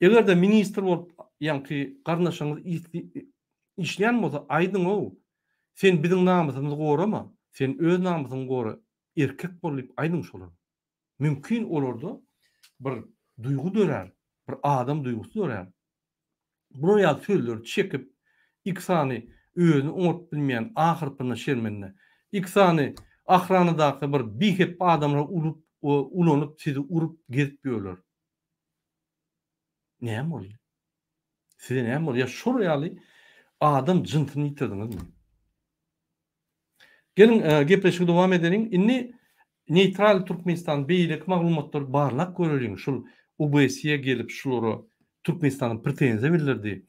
A: eger-de ministr bolup ýaňky garyndaşlaryňyz işleýän bolsa aýdyň-ow, sen biziň namysymyzy gorama, sen öz namysyňy gora, erkek bol diýip aýdyň şolara. Mümkin olarda bir duýgy dörär, bir adam duýgusy dörär. Bular ýaly sözleri çekip, iki sany özüni oňaryp bilmeýän ahyrpynda şermende, iki sany ahranadaky bir bihepbe adamlar urup, ulanyp sizi urup gezip ýörler. Näme boldy? Size näme boldy? Ýa şol ýaly adam jynsyny ýitirdiňizmi? Geliň gepleşigi dowam edeliň. Indi neýtral Türkmenistan beýleki maglumatlary barlap göreliň. Şul OBSE gelip şulara Türkmenistana pretenziýa bildirdi.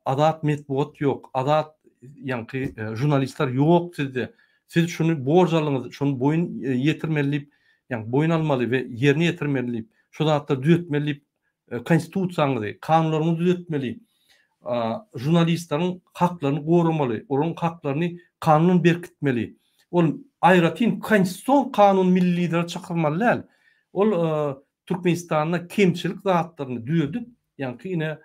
A: Azat metbugat ýok, azat ýaňky žurnalistler ýok sizde. Siz şuny borç aldyňyz, şony boýun ýetirmeli diýip, ýagny boýun almaly we ýerine ýetirmeli diýip, şu zatlary düzetmeli diýip Konstitusiýaňyzy, kanunlaryňyzy düzetmeli, žurnalistleriň haklaryny goramaly, olaryň haklaryny kanundan berkitmeli. Ol aýratyn konstitusion kanun milli lideri çykyrmaly däl. Ol Türkmenistanda kemçilik zatlaryny düzedip, ýaňky ine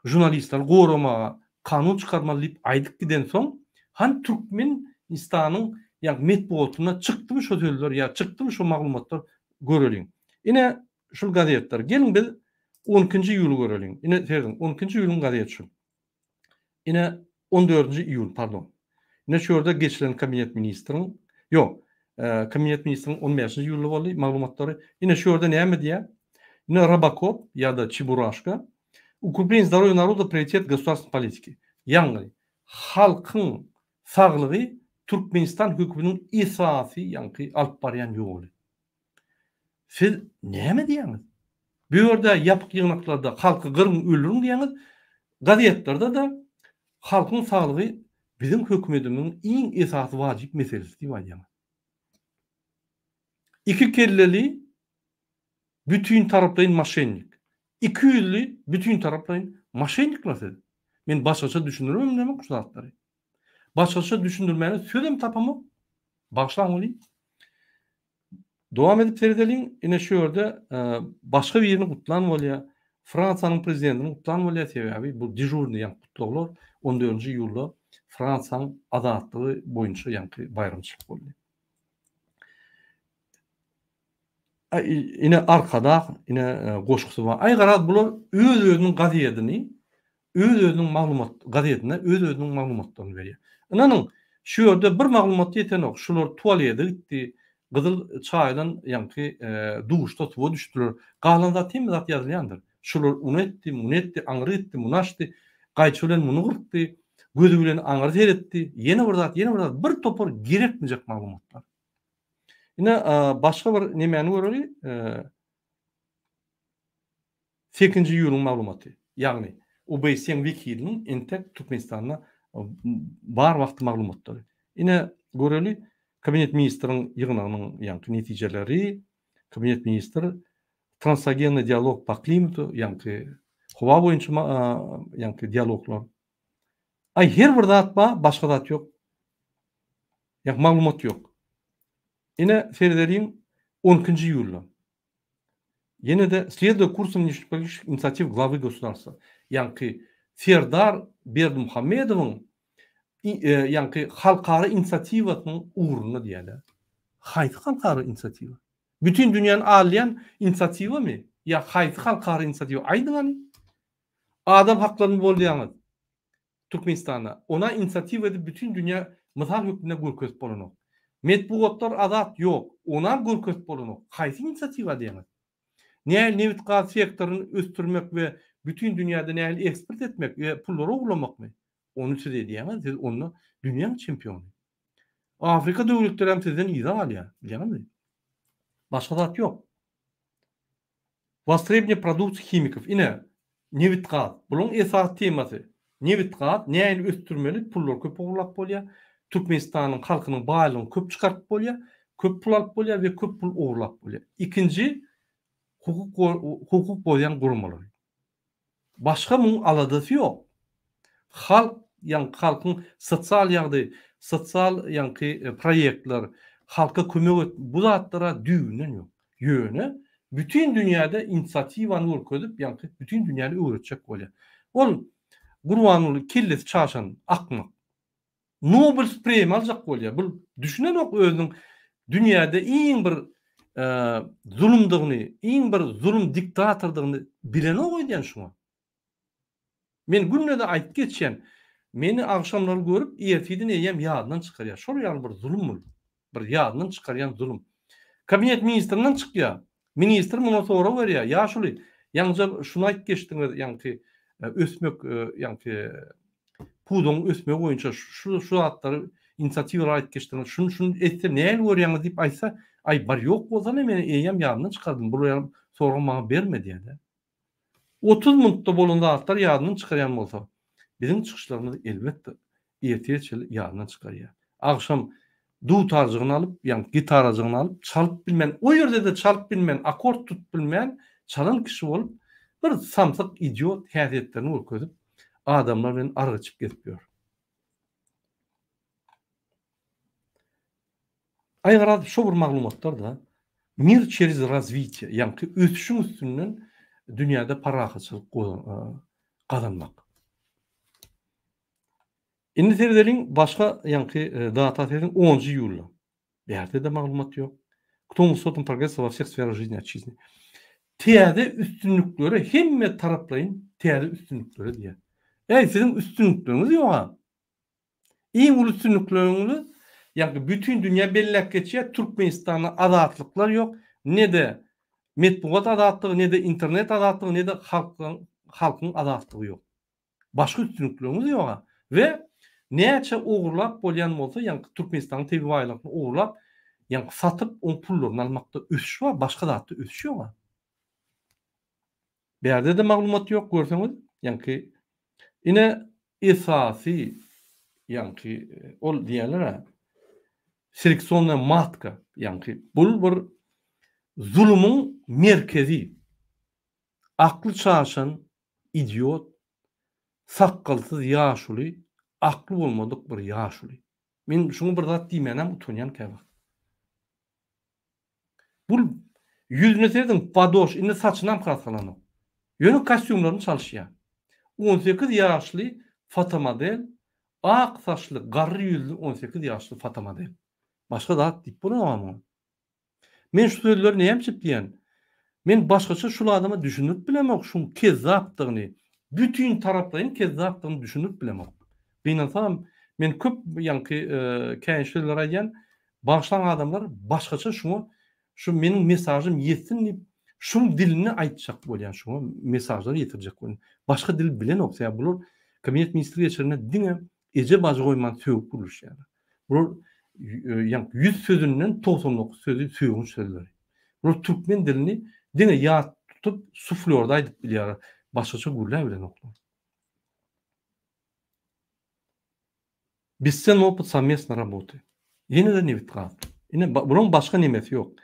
A: žurnalistleri goramaga kanun çykarmaly diýip aýdyp gidensoň, hany Türkmenistanyň ýaňky metbugatynda çykdymy şo sözler ýa çykdymy şo maglumatlar göreliň. Ine Şul gazetler. Geliň biz on ikinji iýuly göreliň. Ine serediň, on ikinji iýulyň gazeti şul. Ine on dördünji iýul, pardon. Ine şu ýerde geçilen kabinet ministriň, ýok, kabinet ministriň on bäşinji iýulda boldy maglumatlary. Ine şu ýerde näme diýýär? Ine Robokop ýa-da Çeburaşka Укрепление здоровья народа prioritet государственной politiki. Ýagny halkyň saglygy Türkmenistan höküminiň esasy ýaňky alyp barýan ýoly. Siz näme diýýäňiz? Bu ýerde ýapyk ýygnaklarda halky gyryň, öldüriň diýýäňiz, gazetlerde-de halkyň saglygy biziň hökümetimiziň iň esasy wajyp meselesi diýip aýdýaňyz. Iki kelleli bütin taraplaýyn moşennik. Iki ýüzli bütin taraplaýyn moşennikler siz. Men başgaça düşündirmem bilemok şu zatlary. Başgaça düşündirmäne sözem tapamok. Bagyşlaň welin. Dowam edip seredeliň, ine şu ýerde başga birini gutlan bolýar. Fransiýanyň prezidentini gutlan bolýar, sebäbi bu dežurnyý ýaňky gutlaglar on dördünji iýulda Fransiýanyň azatlygy boýunça ýaňky baýramçylyk boldy. Ine Arkadag, ine goşgusy bar. Aý garaz bular öz-özüniň gazetini öz-özüniň maglumat gazetine öz-özüniň maglumatlaryny berýär. Ynanyň, şu ýerde bir maglumat ýetenok. Şular tualede gitdi, gyzyl çaýylan ýaňky duşda suwa düşdüler. Galan zat hemme zat ýazylýandyr. Şular uny etdi, muny etdi, aňry gitdi, muny açdy, gaýçy bilen muny gyrkdy, gözi bilen aňry seretdi, ýene bir zat, ýene bir zat, bir topar gerekmejek maglumatlar. Ine, başga bir nemäni göreli. Sekizinji iýulyň maglumaty, ýagny OBSE-niň wekiliniň entek Türkmenistanda bar wagty maglumatlary. Ine, göreli, Kabinet ministriň ýygnagynyň ýaňky netijeleri, Kabinet ministr transogennyý dialog po klimatu, ýaňky howa boýunça ýaňky dialoglar. Aý, her bir zat bar, başga zat ýok. Ýa maglumat ýok. Ine, seredeliň, on ikinji iýulda. Ýene-de Следуя курсу внешнеполитических инициатив главы государства, ýaňky Serdar Berdimuhamedowyň. Ýaňky halkara inisiatiwasynyň ugrunda diýýärler. Haýsy halkara inisiatiwa? Bütin dünýäni alýan inisiatiwamy? Ýa haýsy halkara inisiatiwa? Aýdyň hany. Adam haklaryny bolýaňyz Türkmenistanda. Ona inisiatiwa edip bütin dünýä mysal hökmünde görkezip bolanok. Metbugatlar azat ýok. Onam görkezip bolanok. Haýsy inisiatiwa diýýäňiz? Nähili nebit-gaz sektoryny ösdürmek we bütin dünýäde nähili eksport etmek we pullary ogurlamakmy? Ony siz edýäňiz, siz onda dünýäň çempiony. Afrika döwletleri hem sizden yza galýar, bilýäňizmi? Başga zat ýok. Wostrebniýa produksiýa himikow. Ine, nebit-gaz. Bularyň esasy temasy. Nebit-gaz nähili ösdürmeli, pullar köp ogurlap bolýar. Türkmenistanyň halkynyň baýlygyny köp çykaryp bolýar, köp pul alyp bolýar we köp pul ogurlap bolýar. Ikinji, hukuk hukuk bozýan guramalary. Başga muň aladasy ýok. Halk, ýaňky halkyň sosial ýagdaýy, sosial ýaňky proýektler, halka kömek et, bu zatlara düýbünden ýok. Ýöne bütin dünýäde inisiatiwany görkezip, ýaňky bütin dünýäni öwretjek bolýar. Ol Gurbanguly kellesi çaşan akmak. Nobel premiýa aljak bolýar. Bu düşünenok özüniň dünýäde iň bir zulumdygyny, iň bir zulum diktatordygyny bilenok öýdýän şuňa. Men günde-de aýdyp geçýän. Meni agşamlary görüp ertirden eýýäm ýadyndan çykarýar. Şol ýaly bir zulum bul. Bir ýadyndan çykarýan zulum. Kabinet ministrinden çykýar. Ministr muňa sorag berýär. Ýaşuly, ýaňyja şuny aýdyp geçdiňiz, ýaňky ösmek, ýaňky pudagyň ösmegi boýunça şu şu zatlary inisiatiwalary aýdyp geçdiňiz. Şuny şuny etse nähili görýäňiz diýip aýtsa, aý bar ýok bolsa-da men eýýäm ýadyndan çykardym. Bular ýaly sorag maňa berme diýýär-de. 30 minutda bolan zatlar ýadyndan çykarýan bolsa, biziň çykyşlarymyz elbetde ertire çenli ýadyndan çykarýar. Agşam dutarjygyny alyp, ýagny gitarajygyny alyp, çalyp bilmän, o ýerde-de çalyp bilmän, akord tutup bilmän, çalan kişi bolup, bir samsyk idiot häsiýetlerini görkezip, adamlar bilen arak içip gezip ýör. Aý garaz şo bir maglumatlar-da, mir çerez razwitiýe, ýaňky ösüşiň üstünden dünýäde parahatçylyk gazanmak. Indi seredeliň başga ýaňky data serediň onunjy iýulda. Bärde-de maglumat ýok. Kto wysotym progresa wa wseh sferah žizni otçizny. Täze üstünliklere hemme taraplaýyn täze üstünliklere diýýär. Äý siziň üstünlikleriňiz ýog-a. Iň uly üstünlikleriňiz ýaňky bütin dünýä belläp geçýär Türkmenistanda azatlyklar ýok, ne-de metbugat azatlygy, ne-de internet azatlygy, ne-de halkyň halkyň azatlygy ýok. Başga üstünlikleriňiz ýoga. We näçe ogurlap bolýan bolsa, ýaňky Türkmenistanyň tebigy baýlyklaryny ogurlap, ýaňky satyp, oň pullaryny almakda ösüş bar, başga zatda ösüş ýoga. Bärde-de maglumat ýok, görseňiz, ýaňky ine esasy ýaňky ol diýýärler-ä seleksionnyýa matka, ýaňky bul bir zulumyň merkezi. Akly çaşan idiot, sakgalsyz ýaşuly, akly bolmadyk bir ýaşuly. Men şuňa bir zat diýmänem utanýan käwagt. Bul ýüzüne serediň padoş, indi saçynam kraskalanok. Ýöne kostýumlaryny çalyşýar. 18 ýaşly fotomodel, ak saçly garry ýüzli 18 ýaşly fotomodel. Başga zat diýip bolanok muňa. Men şu sözleri näme üçin diýýän? Men başgaça şul adama düşündirip bilemok şuň kezzapdygyny, bütin taraplaýyn kezzapdygyny düşündirip bilemok. Gynansagam men köp ýaňky käýinç sözler aýdýan, bagyşlaň adamlar başgaça şuňa şu meniň mesažym ýetsin diýip şuň dilinde aýtjak bolýan şuňa mesažlary ýetirjek bolýan. Başga dil bilenok sebäbi bular kabinet ministri geçirende diňe Eje bajy goýman sögüp gürleşýärler. Bular ýaňky ýüz sözünden 99 sözi sögünç sözleri. Bular türkmen dilini diňe ýat tutup suflýorda aýdyp bilýärler. Başgaça gürläp bilenoklar. Bizden opyt sowmestno raboty. Ýene-de nebit gaz. Ine bularyň başga nemesi ýok.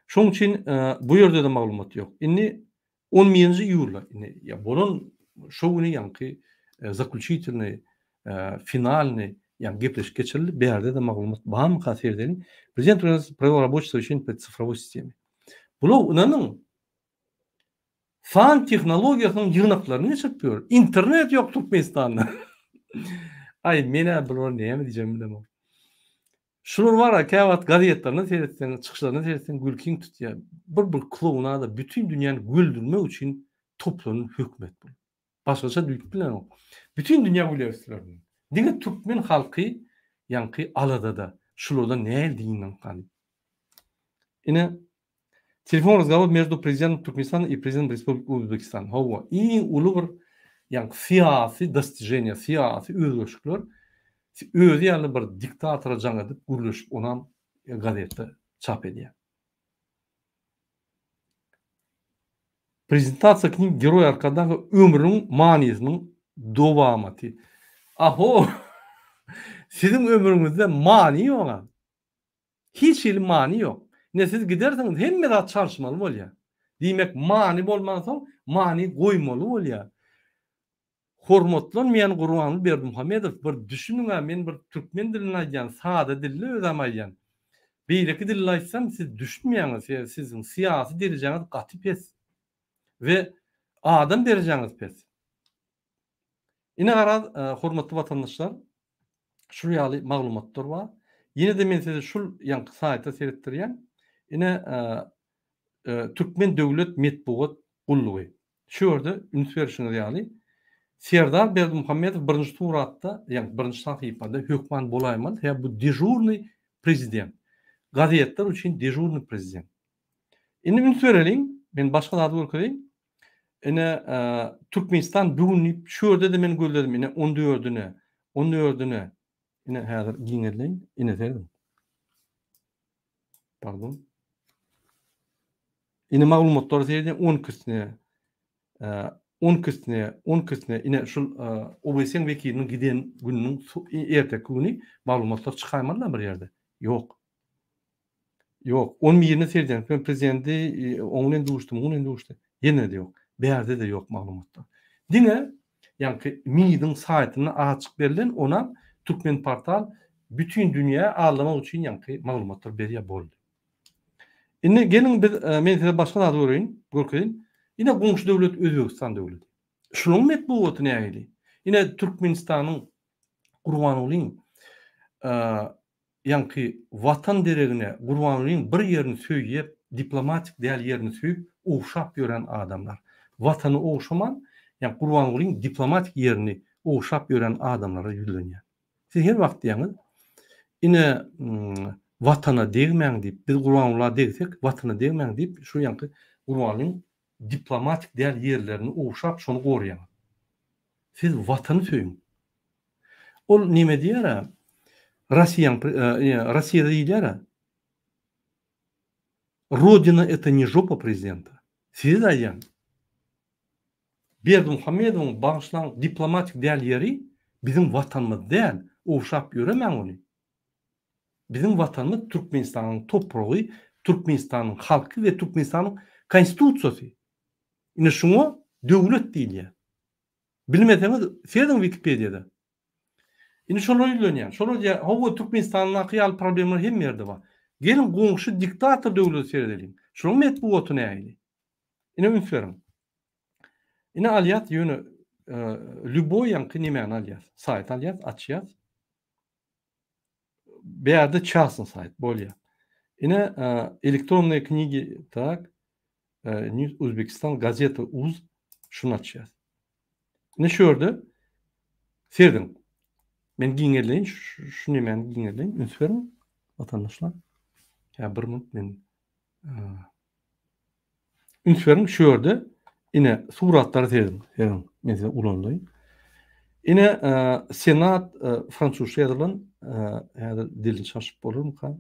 A: Şonuň üçin bu ýerde-de maglumat ýok. Indi On birinji iýulda indi ýa bolan şo güni ýaňky zaklýuçitelnyý finalnyý ýaňky gepleşik geçirildi. Bärde-de maglumat barmyka seredeliň. Prezident prowel raboçiý sowещение po cyfrowoý sisteme. Bular ynanyň san tehnologiýasynyň ýygnaklaryny geçirip ýör. Internet ýok Türkmenistanda. Aý, men-ä bulara näme diýjegimi bilemok. Şular bar-a, käwagt gazetlerine seretseň, çykyşlaryna seretseň gülkiň tutýar. Bir bir klounada bütin dünýäni güldürmek üçin toplanan hökümet bu. Başgaça diýip bilemok. Bütin dünýä gülýär üstlerine. Diňe türkmen halky ýaňky aladada. Şulardan nähili dynmalyka diýip. Ine, Telefon razgovor между prezidentom Türkmenistana i prezidentom Respubliki Uzbekistan. Hawa, iň uly bir ýaňky syýasy dostiženiýa, syýasy özgerişikler özi ýaly bir diktatora jaň edip gürleşip onam gazetde çap edýär. Prezentasiýa knigi Geroý Arkadaga ömrüniň manysynyň dowamaty. Aho! Siziň ömrüňizde many ýoga. Hiç hili many ýok. Ine siz gidersiňiz hemme zat çalyşmaly bolýar. Diýmek many bolmansoň many goýmaly bolýar. Hormatlanmaýan Gurbanguly Berdimuhamedow bir düşüniňä men bir türkmen dilinde aýdýan sada dilde özem aýdýan. Beýleki dilde aýtsam siz düşünmeýäňiz sebäbi siziň syýasy derejäňiz gaty pes. We adam derejäňiz pes. Ine garaz, hormatly watandaşlar, şul ýaly maglumatlar bar. Ýene-de men size şul ýaňky saýta seretdirýän. Ine, Türkmen döwlet metbugat gullugy. Şu ýerde üns berşiňiz ýaly, Serdar Berdimuhamedow birinji suratda, ýagny birinji sahypada hökman bolaýmaly, sebäbi bu dežurnyý prezident. Gazetler üçin dežurnyý prezident. Indi üns bereliň, men başga zady görkezeýin. Ine, Türkmenistan bu gün diýip, şu ýerde-de men gözledim, ine, on dördüne, on dördüne, ine, häzir giňeldeýin, ine, serediň. Pardon. Ine, maglumatlary seredýän, on ikisine, on ikisine, on ikisine, ine, şul OBSE-niň wekiliniň giden gününiň erteki güni maglumatlar çykaýmaly-da bir ýerde. Ýok. Ýok, on birine seredýän, türkmen prezidenti oň bilen duşdy, muň bilen duşdy. Ýene-de ýok. Bärde-de ýok maglumatlar. Diňe ýaňky MID-iň saýtynda açyk berlen, onam Türkmenportal bütin dünýä aldamak üçin ýaňky maglumatlar berýär boldy. Indi geliň biz men size başga zady göreýin, görkezeýin. Ine goňşy döwlet Özbegistan döwleti. Şunuň metbugaty nähili? Ine Türkmenistanyň Gurbangulyň Ýaňky Watan deregine Gurbangulyň bir ýerini söýýep, diplomatik däl ýerini söýüp, ogşap ýören adamlar. Watany ogşaman, ýaňky Gurbangulyň diplomatik ýerini ogşap ýören adamlara ýüzlenýän. Siz her wagt diýýäňiz, ine, Watana degmäň diýip, biz Gurbangula degsek, Watana degmäň diýip, şu ýaňky Gurbangulyň diplomatik däl ýerlerini ogşap, şony goraýaňyz. Siz Watany söýüň. Ol neme diýýär-ä, Rossiýaň, Rossiýada diýilýär-ä, Rodina это ne žopa prezidenta. Size-de aýdýan. Berdimuhamedowyň bagyşlaň diplomatik däl ýeri biziň watanymyz däl, ogşap ýöremäň ony. Biziň watanymyz Türkmenistanyň topragy, Türkmenistanyň halky we Türkmenistanyň Konstitusiýasy. Ine şuňa döwlet diýilýär. Bilmeseňiz serediň wikipediýada. Indi şolara ýüzlenýän. Şolar diýýär, hawa Türkmenistandaky ýaly problemler hemme ýerde bar. Geliň goňşy diktator döwlete seredeliň. Şolaryň metbugaty nähili? Ine üns beriň. Ine alýas ýöne lýuboý ýaňky nemäni alýas. Saýt alýas, açýas. Bärde çasny saýt bolýar. Ine elektronnyý knigi tak News Uzbekistan gazeta uz şuny açýas. Ine şu ýerde serediň. Men giňeldeýin şu nemäni giňeldeýin üns beriň watandaşlar. Ýa bir minut men Üns beriň şu ýerde ine suratlara serediň. Serediň. Men size ulandaýyn. Ine senat fransuzça ýazylan häzir dilini çalşyp bolarmyka?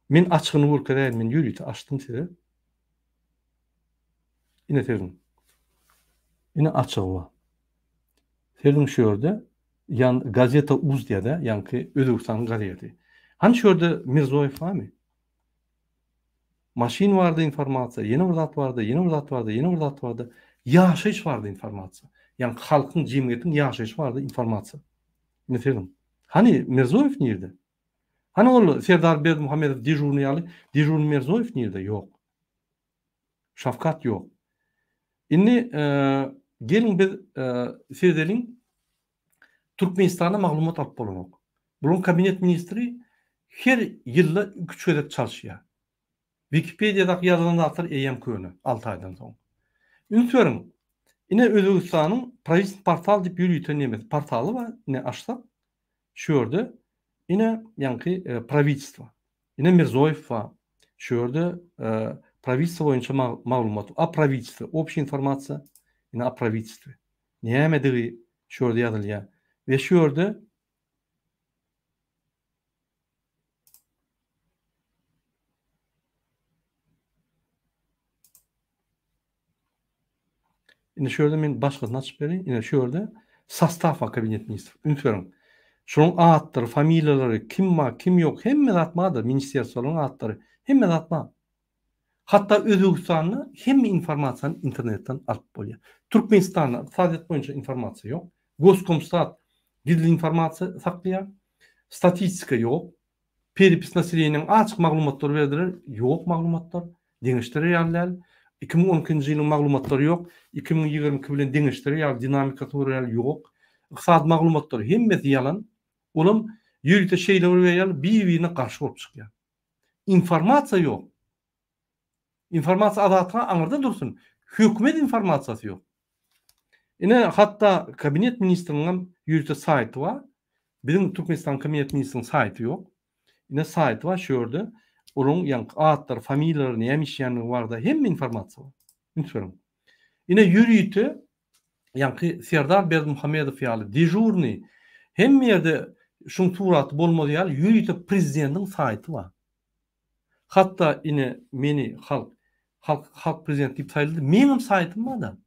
A: Men açygyny görkezäýin men ýörite açdym size. Ine serediň. Ine açygy bar. Serediň şu ýerde ýan gazeta uz diýýär-de, ýaňky Özbegistanyň gazeti. Hany şu ýerde Mirzoýew barmy? Maşyn barada informasiýa, ýene bir zat barada, ýene bir zat barada, ýene bir zat barada, ýaşaýyş barada informasiýa. Ýagny halkyň, jemgyýetiň ýaşaýşy barada informasiýa. Indi serediň. Hany Mirzoýew nirde? Hany ol Serdar Berdimuhamedow dežurnyý ýaly dežurnyý Mirzoýew nirde? Ýok. Şawkat ýok. Indi geliň biz seredeliň. Türkmenistanda maglumat alyp bolanok. Bularyň kabinet ministri her ýylda iki-üç gezek çalyşýar. Wikipediýadaky ýazylan zatlar eýýäm köne, alty aýdan soň. Üns beriň, ine Özbegistanyň Pravitelstwnyý portal diýip ýörite nemesi portaly bar, ine açsak, şu ýerde ine ýaňky prawitelstwo, ine Mirzoýew bar, şu ýerde prawitelstwo boýunça maglumat, o prawitelstwe, obşiýa informasiýa, ine o prawitelstwe. Nämedigi şu ýerde ýazylýar we şu ýerde Indi şu ýerde men başgasyny açyp bereýin. Ine şu ýerde sostaw bar kabinet ministr. Üns beriň. Şonuň atlary, familiýalary, kim bar, kim ýok, hemme zat bardyr. Ministerstwolaryň atlary, hemme zat bar. Hatda Özbegistanda hemme informasiýany internetden alyp bolýar. Türkmenistanda ykdysadyýet boýunça informasiýa ýok. Goskomstat gizlin informasiýa saklaýar. Statistika ýok. Perepis naseleniýanyň açyk maglumatlary berdiler, ýok maglumatlar. Deňeşdirer ýaly däl. 2012-nji ýylyň maglumatlary ýok. 2022 bilen deňeşdirer ýaly, dinamikasyny görer ýaly ýok. Ykdysady maglumatlary hemmesi ýalan. Olam ýörite şeýle bir berýärler, bir-birine garşy bolup çykýar. Informasiýa ýok. Informasiýa azatlygy aňyrda dursun, hökümet informasiýasy ýok. Ine, hatda kabinet ministriniň hem ýörite saýty bar. Biziň Türkmenistanyň kabinet ministriniň saýty ýok. Ine saýty bar şu ýerde. Olaryň ýaňky atlary, familiýalary, näme işleýändigi barada hemme informasiýa bar. Üns beriň. Ine ýörite ýaňky Serdar Berdimuhamedow ýaly dežurnyý hemme ýerde şuň suraty bolmaz ýaly ýörite prezidentiň saýty bar. Hatda ine meni halk halk halk prezident diýip saýlady meňem saýtym barda.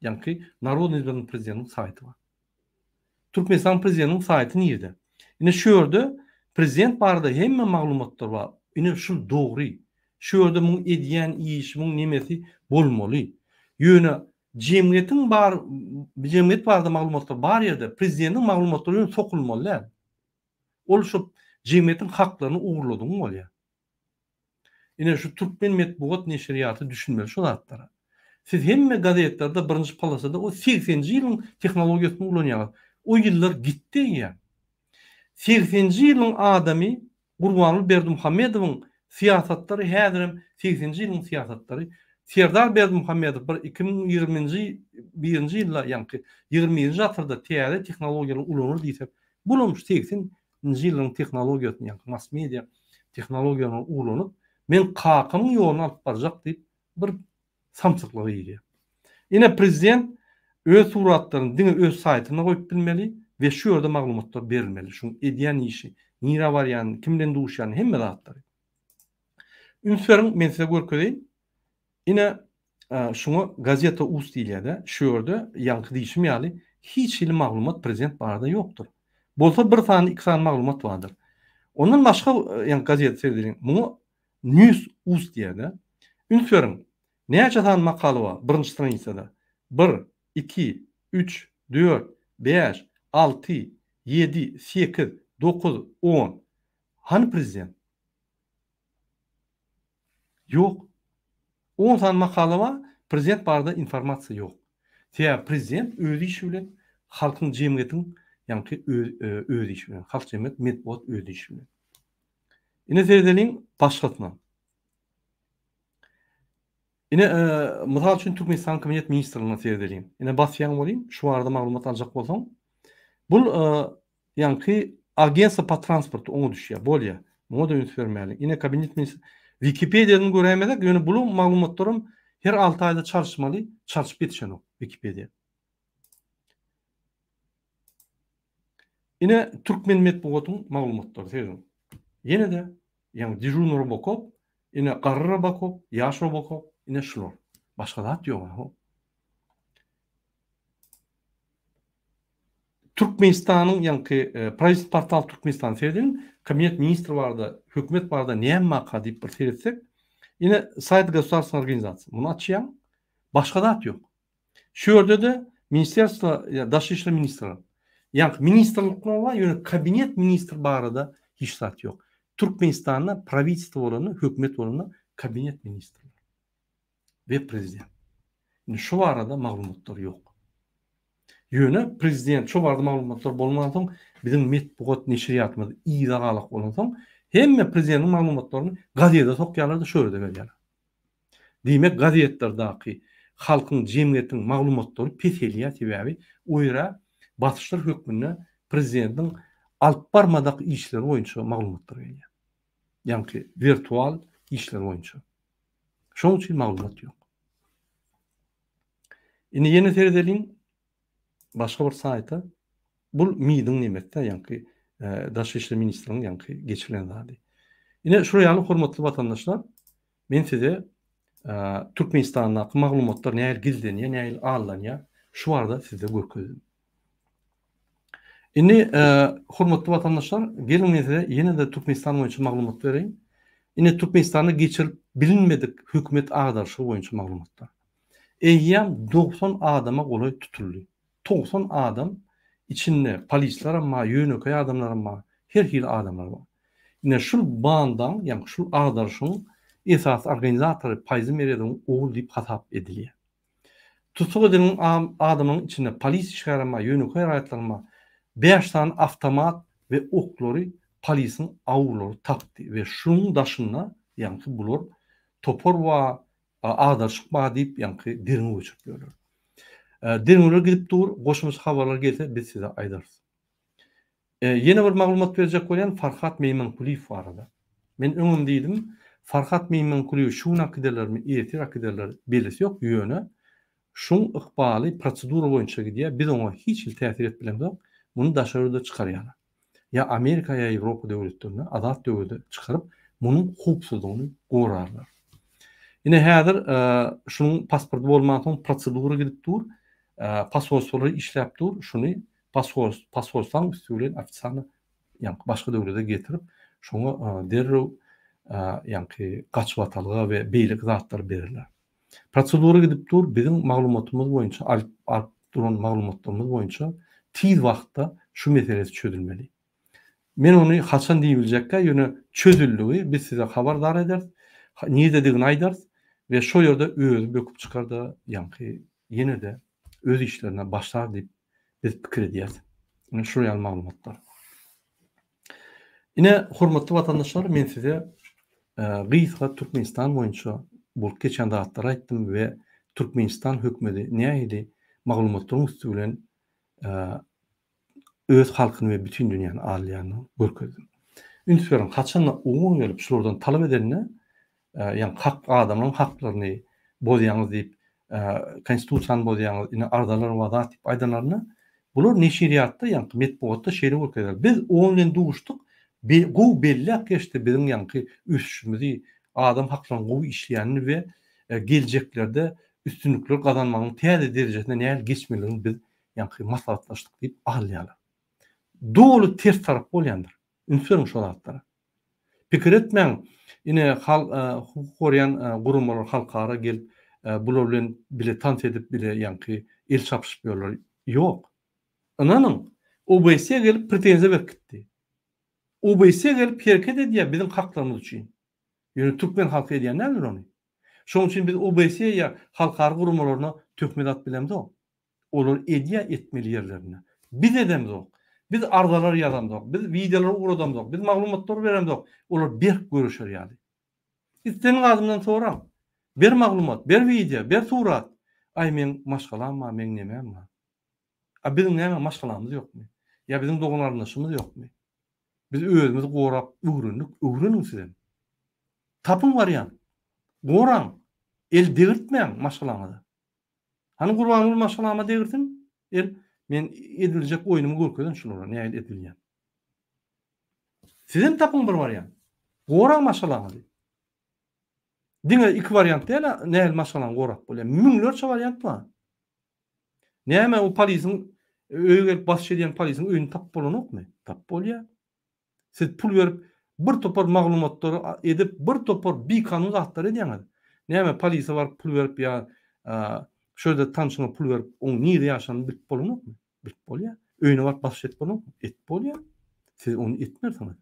A: Ýaňky narodnyý izbranyý prezidentiň saýty bar. Türkmenistanyň prezidentiniň saýty nirde? Ine şu ýerde prezident barada hemme maglumatlar bar. Ine şul dogry. Şu ýerde muň edýän işi, muň nemesi bolmaly. Ýöne jemgyýetiň bar, jemgyýet barada maglumatlar bar ýerde prezidentiň maglumatlary ýöne sokulmaly däl. Ol şu jemgyýetiň haklaryny ogurladygyň bolýar. Ine şu türkmen metbugat neşirýaty düşünmeli şu zatlara. Siz hemme gazetlerde birinji polosada o segsenji ýylyň tehnologiýasyny ulanýaňyz. O ýyllar gitdi eýýäm. Segsenji ýylyň adamy Gurbanguly Berdimuhamedowyň syýasatlary häzirem segsenji ýylyň syýasatlary. Serdar Berdimuhamedow bir 2020-nji birinji ýylda ýaňky ýigrimi birinji asyrda täze tehnologiýalary ulanar diýsek, bulam şu 80 nji ýyllaryň tehnologiýasyny ýaňky mass media tehnologiýalaryny ulanyp, men kakamyň ýoluny alyp barjak diýip bir samsyklyga girýär. Ine prezident öz suratlaryny diňe öz saýtynda goýup bilmeli we şu ýerde maglumatlar berilmeli. Şuň edýän işi, nirä barýanyny, kim bilen duşýanyny hemme zatlary. Üns beriň men size görkezeýin. Ine şuňa gazeta us diýilýär-de. Şu ýerde ýaňky diýşim ýaly hiç hili maglumat prezident barada ýokdur. Bolsa bir sany iki sany maglumat bardyr. Ondan başga ýaňky gazeta seredeliň. Muňa News us diýýär-de. Üns beriň, näçe sany makala bar birinji stranisada? Bir, iki, üç, dört, bäş, alty, ýedi, sekiz, dokuz, on. Hany prezident? Ýok. On sany makala bar, prezident barada informasiýa ýok. Sebäbi prezident öz işi bilen, halkyň, jemgyýetiň ýaňky öz işi bilen, halk jemgyýet, metbugat öz işi bilen. Ine seredeliň başgasyna. Ine, mysal üçin Türkmenistan Kabinet ministrligine seredeliň. Ine basýaň welin, şu barada maglumat aljak bolsaň, bul ýaňky Agentstwo po transportu oňa düşýär. Bolýar. Muňa da üns bermäliň. Ine Kabinet ministr Wikipediýadan göräýmesek, ýöne buluň maglumatlaram her 6 aýda çalyşmaly, çalşyp ýetişenok Wikipediýa. Ine türkmen metbugatyň maglumatlary serediň. Ýene-de ýaňy dežurnyý robokop, ine garry robokop, ýaş robokop, ine şular. Başga zat ýok ho. Türkmenistanyň ýaňky Prawiz portal Türkmenistan serediň, kabinet ministri barada, hökümet barada näme maka diýip bir seretsek, ine saýt gosudarstwennaya organizasiýa. Muny açýaň, başga zat ýok. Şu ýerde-de ministerstwo, ýa daşary işler ministri. Ýaňky ministrlikler bar, ýöne kabinet ministr barada hiç zat ýok. Türkmenistanda prawitelstwo bolanda, hökümet bolanda kabinet ministrler we prezident. Indi şu barada maglumatlar ýok. Ýöne prezident şo barada maglumatlar bolmansoň, biziň metbugat neşirýatymyz yza galak bolansoň, hemme prezidentiň maglumatlaryny gazede sokýarlar-da şo ýerde berýärler. Diýmek gazetlerdaki halkyň, jemgyýetiň maglumatlary peselýär, sebäbi o ýere basyşlar hökmünde prezidentiň alyp barmadak işleri boýunça maglumatlar gelýär. Ýaňky wirtual işler boýunça. Şonuň üçin maglumat ýok. Indi ýene seredeliň başga bir saýta. Bul MID-iň nemesde, ýaňky Daşary işler ministriniň ýaňky geçirilen zady. Ine şular ýaly hormatly watandaşlar, men size Türkmenistandaky maglumatlar nähili gizlenýär, nähili aldanýar, şu barada size görkezdim. Indi hormatly watandaşlar, geliň men size ýene-de Türkmenistan boýunça maglumat bereýin. Ine Türkmenistanda geçirilip bilinmedik hökümet agdaryşygy boýunça maglumatlar. Eýýäm 90 adama golaý tutuldy. 90 adam içinde polisleram bar, ýönekeý adamlaram bar, her hili adamlar bar. Ine şul bandaň, ýagny şul agdaryşygyň esasy organizatory Paýzy Meredowyň ogly diýip hasap edilýär. Tussag edilen adamlaryň içinde polis işgärem bar, ýönekeý raýatlaram bar. Bäş sany awtomat we oklary polisiň awlary tapdy we şunuň daşynda, ýagny bular topar bar, agdaryşyk bar diýip, ýaňky derňew geçirip ýörler. Derňewler gidip dur, goşmaça habarlar gelse biz size aýdarys. Ýene bir maglumat berjek bolýan Farhat Meýmankulyýew barada. Men öňem diýdim, Farhat Meýmankulyýewi şu gün äkiderlermi, ertir äkiderler bellisi ýok, ýöne şuň ykbaly prosedura boýunça gidýär, biz oňa hiç hili täsir edip bilemzok, muny daşary ýurda çykarýarlar. Ýa Amerika ýa Ýewropa döwletlerine azat döwlete çykaryp, munuň howpsuzlygyny gorarlar. Ine häzir şunuň pasporty bolmansoň prosedura gidip dur, posolstwolar işläp dur, şuny posolstwaň üsti bilen ofisialno ýaňky başga döwlete getirip, şoňa derrew ýaňky gaçybatalga we beýleki zatlar bererler. Prosedura gidip dur, biziň maglumatymyz boýunça, alyp alyp duran maglumatlarymyz boýunça tiz wagtda şu meselesi çözülmeli. Men ony haçan diýibiljekkä, ýöne çözüldigi biz size habardar ederis, nirededigini aýdarys we şo ýerde özi böküp çykar-da, ýaňky ýene-de öz işlerine başlar diýip biz pikir edýäris. Ine şular ýaly maglumatlar. Ine, hormatly watandaşlar, men size gysga Türkmenistan boýunça bolup geçen zatlary aýtdym we Türkmenistan hökümeti nähili maglumatlaryň üsti bilen öz halkyny we bütin dünýäni aldaýanyny görkezdim. Üns beriň, haçanda OON gelip şulardan talap edende, ýagny hak adamlaryň haklaryny bozýaňyz diýip, konstitusiýany bozýaňyz, ine arzalar bar zat diýip aýdanlarynda, bular neşirýatda, ýagny metbugatda şeýle görkezýär. Biz OON bilen duşduk, gowy belläp geçdi biziň ýaňky ösüşimizi, adam haklarynyň gowy işleýänini we geljeklerde üstünlikler gazanmagyň täze derejesine nähili geçmelidigini biz ýaňky maslahatlaşdyk diýip alýarlar. Doly ters tarap bolýandyr. Üns beriň şo zatlara. Pikir etmäň, ine hal hukuk goraýan guramalar halkara gelip bular bilen bile tans edip bile ýaňky el çapyşyp ýörler. Ýok. Ynanyň, OBSE gelip pretenziýa berip gitdi. OBSE gelip hereket edýär biziň haklarymyz üçin. Ýöne türkmen halky edýän däldir ony. Şonuň üçin biz OBSE ýa halkara guramalaryna töhmet atyp bilemzok. Olar edýär etmeli ýerlerinde. Biz edemzok. Biz arzalar ýazamzok. Biz wideolar ugradamzok. Biz maglumatlar beremzok. Olar berk göreşer ýaly. Islendik adamdan soraň. Ber maglumat, ber wideo, ber surat. Aý meň maşgalam bar, meň nemem bar. A biziň näme maşgalamyz ýokmy? Ýa biziň dogan-garyndaşymyz ýokmy? Biz özümizi gorap öwrendik, öwreniň sizem. Tapyň wariant. Goraň. El degirtmäň maşgalaňyza. Hany Gurbanguly maşgalama degirsin el men ediljek oýnumy görkezen şulara nähili edilýän. Sizem tapyň bir wariant. Goraň maşgalaňyzy. Diňe iki wariant däl nähili maşgalaňy gorap bolýar. Müňlerçe wariant bar. Näme o polisiň öýe gelip basyş edýän polisiň öýüni tapyp bolanokmy? Tapyp bolýar. Siz pul berip bir topar maglumatlary edip bir topar bikanun zatlary edýäňiz. Näme polise baryp pul berip ýa şu ýerde tanşyňa pul berip oň nirde ýaşanyny bilip bolanokmy? Bilip bolýar. Öýüne baryp basyş edip bolanokmy? Edip bolýar. Siz ony etmersiňiz.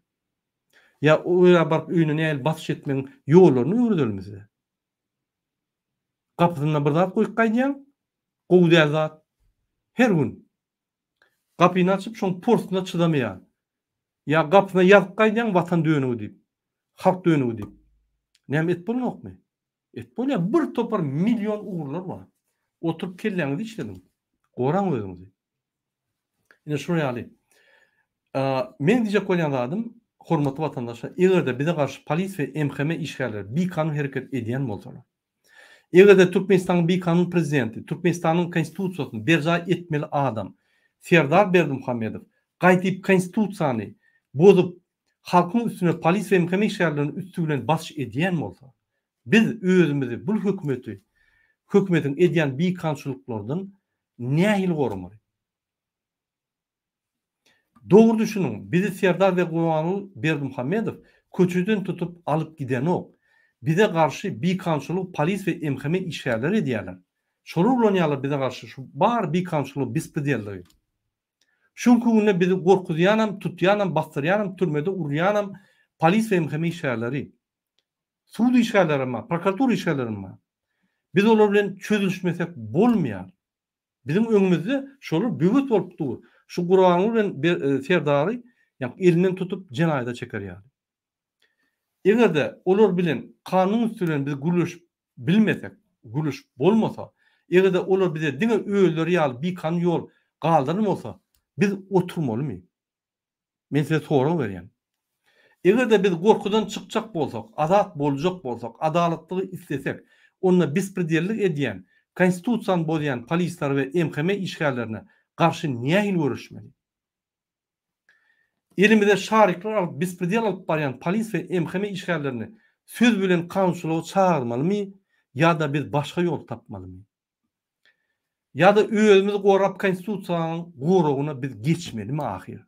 A: Ýa o ýere baryp öýüne nähili basyş etmegiň ýollaryny öwredelimi size? Gapysynda bir zat goýup gaýdýaň, gowy däl zat. Her gün. Gapyny açyp şoň porsuna çydamaýar. Ýa gapysyna ýazyp gaýdýaň watan dönügi diýip. Halk dönügi diýip. Näme et bolanokmy? Et bolýar. Bir topar million ugurlar bar. Oturyp kelläňizi işlediň. Goraň özüňizi. Ine şular ýaly. Meň diýjek bolýan zadym, hormatly watandaşlar, eger-de bize garşy polis we MHM işgärleri bikanun hereket edýän bolsalar, eger-de Türkmenistanyň bikanun prezidenti, Türkmenistanyň Konstitusiýasyny berjaý etmeli adam Serdar Berdimuhamedow gaýdyp Konstitusiýany bozup, halkyň üstüne polis we MHM işgärleriniň üsti bilen basyş edýän bolsa, biz özümizi bul hökümeti, hökümetiň edýän bikanunçylyklardan nähili goramaly? Dogry düşüniň, bizi Serdar we Gurbanguly Berdimuhamedow köçeden tutup alyp gidenok. Bize garşy bikanunçylygy polis we MHM işgärleri edýärler. Şolar ulanýarlar bize garşy şu bar bikanunçylygy bespredellygy. Şu günki günde bizi gorkuzýanam, tutýanam, basdyrýanam, türmede urýanam polis we MHM işgärleri. Sud işgärlerem bar, prokuratura işgärlerem bar. Biz olar bilen çözülişmesek bolmaýar. Biziň öňümizde şolar böwet bolup dur. Şu Gurbanguly bilen Serdary ýa elinden tutup jenaýata çeker ýaly. Eger-de olar bilen kanunyň üsti bilen biz gürleşip bilmesek, gürleşip bolmasa, eger-de olar bize diňe özleri ýaly bikanun ýol galdyran bolsa, biz oturmalymy? Men size sorag berýän. Eger-de biz gorkudan çykjak bolsak, azat boljak bolsak, adalatlygy islesek, onda bespredellik edýän, konstitusiýany bozýan polislere we MHM işgärlerine garşy nähili göreşmeli? Elimize şarikler alyp bespredel alyp barýan polis we MHM işgärlerini söz bilen kanunçylyga çagyrmalymy ýa-da biz başga ýol tapmalymy? Ýa-da özümizi gorap konstitusiýanyň goragyna biz geçmelimi ahyr?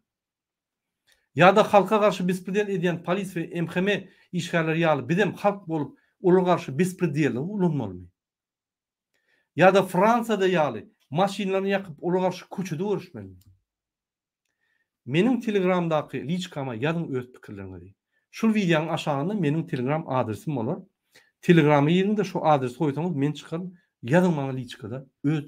A: Ýa-da halka garşy bespredel edýän polis we MHM işgärleri ýaly bizem halk bolup olara garşy bespredelligi ulanmalymy? Ýa-da Fransiýada ýaly maşynlaryny ýakyp olara garşy köçede göreşmelimi? Meniň telegramdaky liçkama ýazyň öz pikirleriňizi. Şul wideonyň aşagynda meniň telegram adresim bolar. Telegrama giriňde şu adresi goýsaňyz men çykaryn. Ýazyň maňa liçkada öz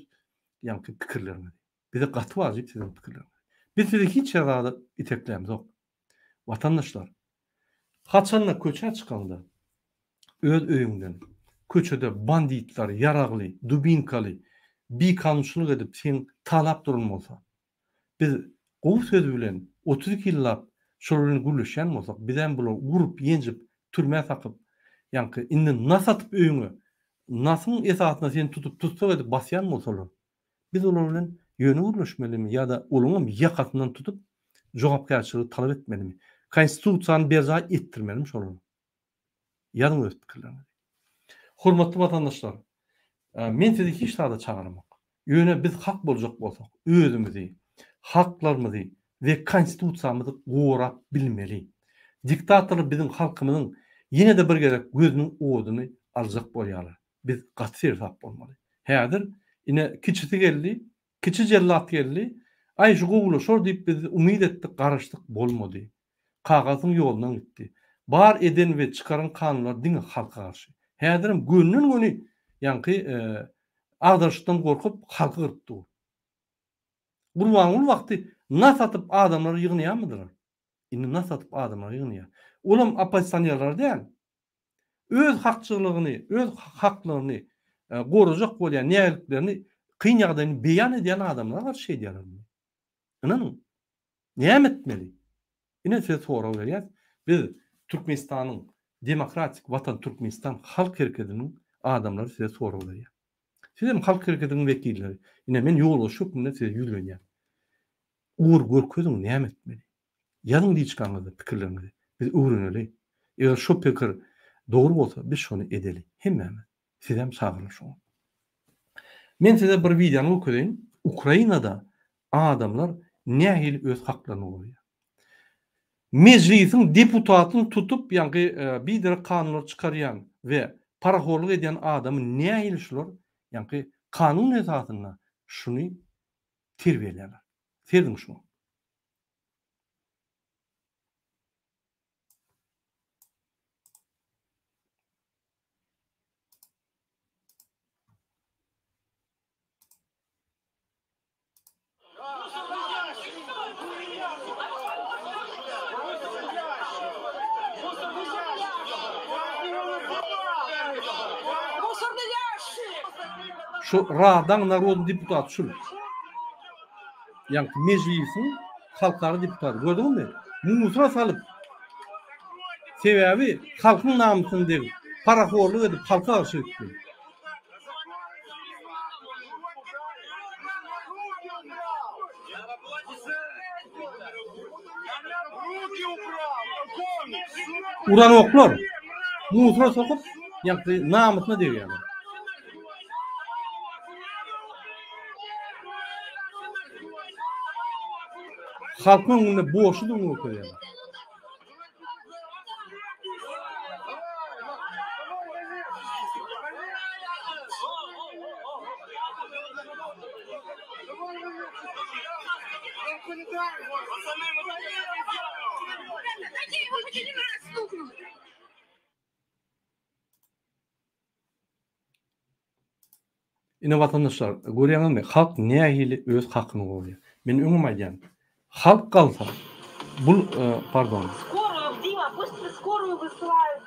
A: ýaňky pikirleriňizi. Bize gaty wajyp siziň pikirleriňiz. Biz sizi hiç ýere zada iteklämzok. Watandaşlar, haçanda köçä çykaňda öz öýüňden köçede banditler ýaragly, dubinkaly bikanunçylyk edip seni talap duran bolsa, Biz gowy söz bilen 32 ýyllap şolar bilen gürleşýän bolsak, bizem bulary urup, ýenjip, türmä sakyp, ýaňky indi nas atyp öýüňe, nasyň esasynda seni tutup tussag edip basýan bolsalar, biz olar bilen ýöne gürleşmelimi ýa-da olaňam ýakasyndan tutup jogapkärçiligi talap etmelimi? Konstitusiýany berjaý etdirmelimi şolara? Ýazyň öz pikirleriňizi. Hormatly watandaşlar, men sizi hiç zada çagyramok. Ýöne biz hak boljak bolsak, özümizi, haklarymyzy we konstitusiýamyzy gorap bilmeli. Diktatorlar biziň halkymyzyň ýene-de bir gezek gözüniň oduny aljak bolýarlar. Biz gaty seresap bolmaly. Häzir ine kiçisi geldi, kiçi jellat geldi, aý şu gowulaşar diýip biz umyt etdik, garaşdyk, bolmady. Kakasynyň ýolundan gitdi. Bar eden we çykaran kanunlary diňe halka garşy. Häzirem gönden-göni ýaňky agdaryşykdan gorkup halky gyryp dur. Gurbanguly wagty nas atyp adamlary ýygnaýarmydylar? Indi nas atyp adamlary ýygnaýar. Olam oppozisionerler däl. Öz hakçylygyny, öz haklygyny gorajak bolýan nägiliklerini, kyn ýagdaýyny beýan edýän adamlara garşy şeýdýärler muny. Ynanyň. Näme etmeli? Ine size sorag berýäs. Biz Türkmenistanyň Demokratik Watan Türkmenistan Halk Herekediniň adamlary size sorag berýär. Siz hem Halk Herekediniň wekilleri. Ine men ýolbaşçy hökmünde size ýüzlenýän. Ugur görkeziň näme etmeli? Ýazyň liçkaňyzda pikirleriňizi. Biz öwreneli. Eger şo pikir dogry bolsa biz şony edeli. Hemmämiz. Sizem çagyryň şoňa. Men size bir wideony görkezeýin. Ukrainada adamlar nähili öz haklaryny goraýar. Mejlisiň deputatyny tutup, ýaňky biderek kanunlar çykarýan we parahorlyk edýän adamy nähili şular ýaňky kanun esasynda şuny terbiýeleýärler. Serediň şuňa. Şu Radaň narodnyý deputaty şul. Ýaňky mejlisiň halkara deputaty. Gördüňizmi? Musora salyp. Sebäbi halkyň namysyny degip, parahorluk edip halka garşy gitdi. Uranoklar musora sokup, ýaňky namysyna degýärler. Halkyň öňünde borçludygyny görkezýärler. Ine watandaşlar, görýäňizmi, halk nähili öz hakyny goraýar. Men öňem aýdýan, halk galsa, bul, pardon.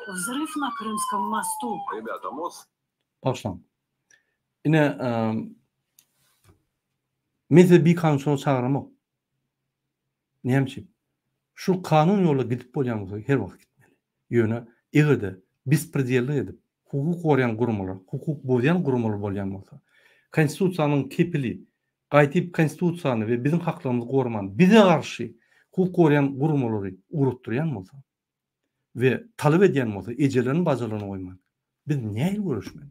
E: Wzryw na Krymskom mostu.
A: Bagyşlaň. Ine, men sizi bikanunçylyga çagyramok. Näme üçin? Şu kanun ýola gidip bolýan bolsa her wagt gitmeli. Ýöne eger-de bespredellik edip, hukuk goraýan guramalar, hukuk bozýan guramalar bolýan bolsa, konstitusiýanyň kepili, gaýdyp konstitusiýany we biziň haklarymyzy goraman, bize garşy hukuk goraýan guramalary ugratdyrýan bolsa we talap edýän bolsa, ejelerini, bajalaryny goýman, biz nähili göreşmeli?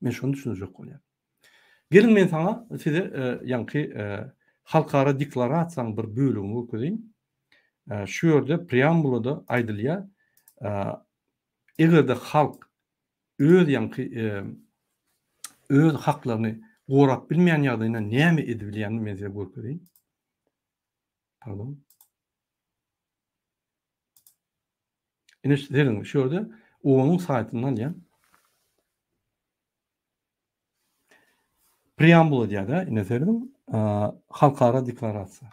A: Men şony düşündirjek bolýan. Geliň men saňa size ýaňky halkara deklarasiýanyň bir bölegini görkezeýin. Şu ýerde preambulada aýdylýar, eger-de halk öz ýaňky öz haklaryny gorap bilmeýän ýagdaýynda näme edibilýänini men size görkezeýin. Pardon. Ine serediň şu ýerde OON-yň saýtyndan alýan. Preambula diýýär-de, ine serediň, halkara deklarasiýa.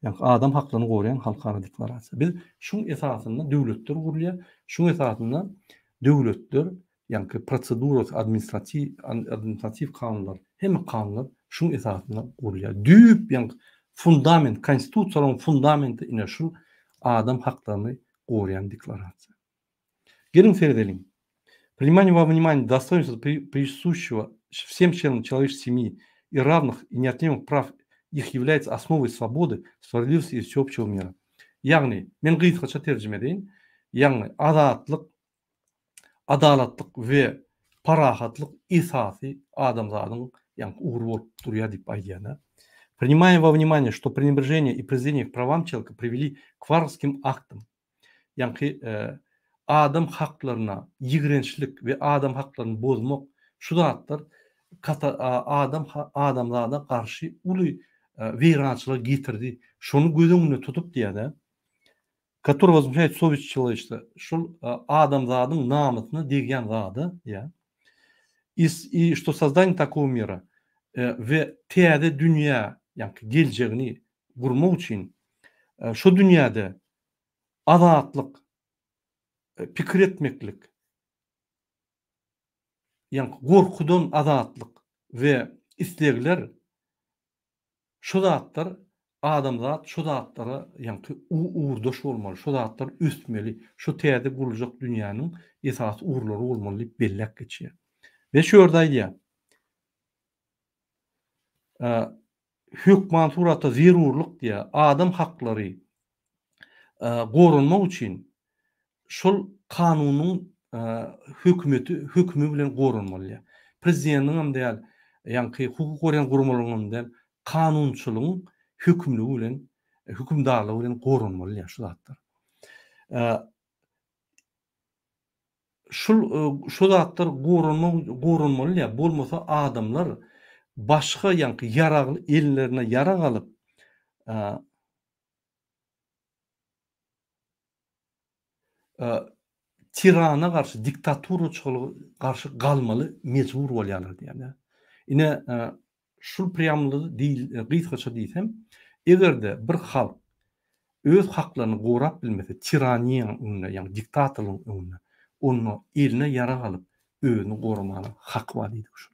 A: Ýagny adam haklaryny goraýan halkara deklarasiýa. Biz şuň esasynda döwletler gurulýar, şuň esasynda döwletler, ýagny prosedurasy, administratiw, administratiw kanunlar, hemme kanunlar şuň esasynda gurulýar. Düýp, ýagny fundament, konstitusiýalaryň fundamenti ine şu adam haklaryny goraýan deklarasiýa. Geliň seredeliň. Принимание во внимание достоинства присущего всем членам человеческой семьи и равных и неотъемлемых прав их является основой свободы, справедливости и всеобщего мира. Ýagny, men gysgaça terjime edeýin. Ýagny, azatlyk, adalatlyk we parahatlyk esasy adamzadyň ýagny ugry bolup durýar diýip aýdýar. Принимая во внимание, что пренебрежение и презрение к правам человека привели к варварским актам, Ýaňky adam haklaryna ýigrençlik we adam haklaryny bozmak şu zatlar kata adam adamzada garşy uly weýrançylyga getirdi. Şony göz öňünde tutup diýýär-de. Который возмущает совесть человечества. Şol adamzadyň namysyna degýän zada diýýär. И и что создание такого мира we täze dünýä ýaňky geljegini gurmak üçin şu dünýäde azatlyk, pikir etmeklik, ýaňky gorkudan azatlyk we islegler şu zatlar adamzat şu zatlara ýaňky ugurdaş bolmaly, şu zatlar ösmeli, şu täze guruljak dünýäniň esasy ugurlary bolmaly diýip belläp geçýär. We şu ýerde aýdýar. Hökman suratda zerurlyk diýýär. Adam haklary goranmak üçin şol kanunyň hökümeti hökümi bilen goranmaly diýýär. Prezidentiň hem däl, ýaňky hukuk goraýan guramalaryň hem däl, kanunçylygyň hökümligi bilen, hökümdarlygy bilen goranmaly diýýär şu zatlar. Şul şu zatlar goranmak goranmaly ýa bolmasa adamlar başga ýaňky ýaragly ellerine ýarag alyp tirana garşy diktaturaçylyga garşy galmaly mejbur bolýarlar diýýär. Ine Şul preambulada diýil gysgaça diýsem, eger-de bir halk öz haklaryny gorap bilmese tiraniýaň öňünde, ýagny diktatorlygyň öňünde, onda eline ýarag alyp özüni goramaga haky bar diýdigi şul.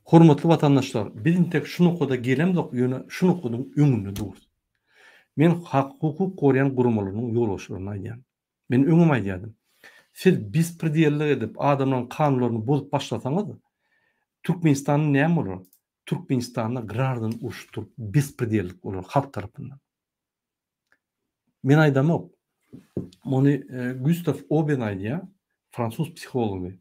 A: Hormatly watandaşlar, biz intek şu nokada gelemzok, ýöne şu nokadyň öňünde durus. Men hak-hukuk goraýan guramalarynyň ýolbaşçylaryna aýdýan. Men öňem aýdýardym. Siz bespredellik edip, adamlaryň kanunlaryny bozup başlasaňyz, Türkmenistanda näme bolar? Türkmenistanda graždan urşy turup bespredellik bolar halk tarapyndan. Men aýdamok. Muny Gustaw Oben aýdýar, fransuz psihology.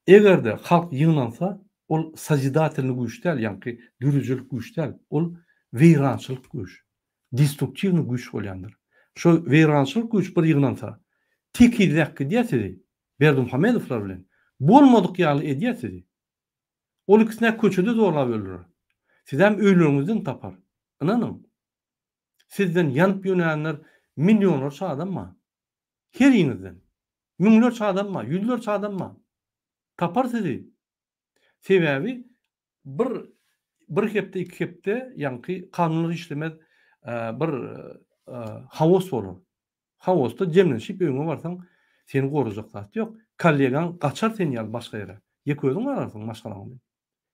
A: Eger-de halk ýygnansa, ol sozidatelnyý güýç däl, ýaňky döredijilik güýç däl, ol weýrançylyk güýç, destruktiwnyý güýç bolýandyr. Şo weýrançylyk güýç bir ýygnansa, tekizläp gidýär sizi, Berdimuhamedowlar bilen, bolmadyk ýaly edýär sizi. Ol ikisini-ä köçede zorlap öldürer. Sizem öýleriňizden tapar. Ynanyň. Sizden ýanyp ýönänler millionlarça adam bar. Heriňizden. Müňlerçe adam bar, ýüzlerçe adam bar. Tapar sizi. Sebäbi bir bir hepde, iki hepde ýaňky kanunlar işlemez bir haos bolar. Haosda jemlenişip öýüňe barsaň seni gorajak zat ýok. Kollegaň gaçar sen ýaly başga ýere. Ýeke özüň galarsyň maşgalaň bilen.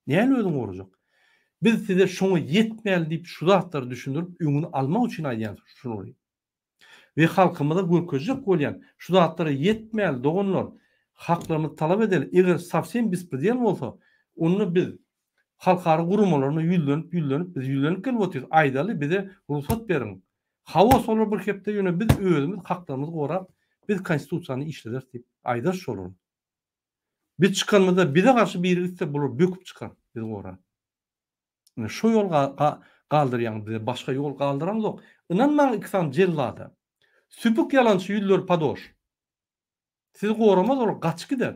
A: Näme özüň gorajak? Biz size şoňa ýetmäli diýip şu zatlary düşündirip öňüni almak üçin aýdýan şulary. We halkymyza görkezjek bolýan şu zatlara ýetmäli doganlar haklarymyzy talap edeli eger sowsem bespredel bolsa onda biz halkara guramalaryna ýüzlenip ýüzlenip biz ýüzlenip gelip otyrys aýdaly bize rugsat beriň hawa şolar bir hepde ýöne biz özümiz haklarymyzy gorap biz konstitusiýany işlederis diýip aýdarys şolara. Biz çykanymyzda bize garşy biri gitse bular böküp çykar bizi gorap. Ine şo ýol galdyrýaňyz bize başga ýol galdyraňzok. Ynanmaň iki sany jellada. Süpük ýalançy ýüzleri padoş. Sizi goramaz olar gaçyp gider.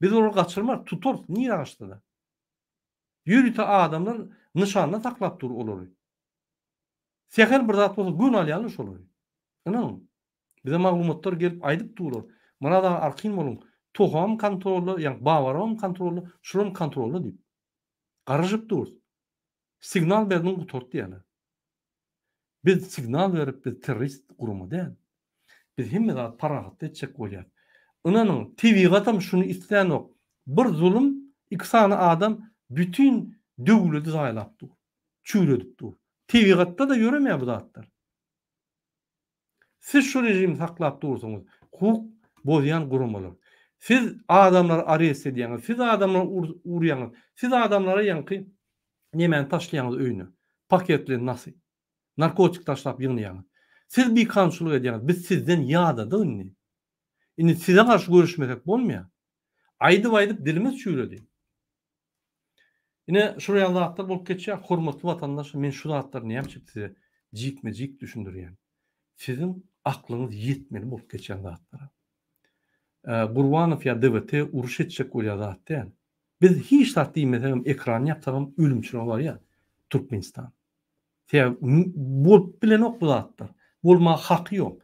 A: Biz olary gaçyrmarys tutarys nirä gaçsada. Ýörite adamlar nyşanda saklap dur olary. Sähel bir zat bolsa göni alýarlar şolary. Ynanyň. Bize maglumatlar gelip aýdyp durlar. Myrat aga arkyn boluň. Toham kontrolda, ýa Babarowam kontrolda, şulam kontrolda diýip. Garaşyp durus. Signal berdiň gutardy diýýärler. Biz signal berip biz terrorist gurama däl. Biz hemme zady parahatda etjek bolýas. Ynanyň tebigatam şuny islänok. Bir zulum iki sany adam bütin döwledi zaýalap dur. Çüwredip dur. Tebigatda-da ýöremeýär bu zatlar. Siz şu režimi saklap dursuňyz, hukuk bozýan guramalar. Siz adamlary arest edýäňiz, siz adamlary urýaňyz, siz adamlara ýaňky nemäni taşlaýaňyz öýüne, paket bilen nasy, narkotik taşlap ýygnaýaňyz. Siz bikanunçylyk edýäňiz, biz sizden ýadadyk indi. Indi size garşy göreşmesek bolmaýar. Aýdyp-aýdyp dilimiz çüýredi. Ine şular ýaly zatlar bolup geçýär. Hormatly watandaşlar, men şu zatlary näme üçin size jikme-jik düşündirýän? Siziň aklyňyz ýetmeli bolup geçýän zatlara. Gurbanow ýa DWT uruş etjek bolýar zat däl. Biz hiç zat diýmesegem, ekrany ýapsagam ölümçilige barýar Türkmenistan. Sebäbi bolup bilenok bu zatlar. Bolmaga haky ýok.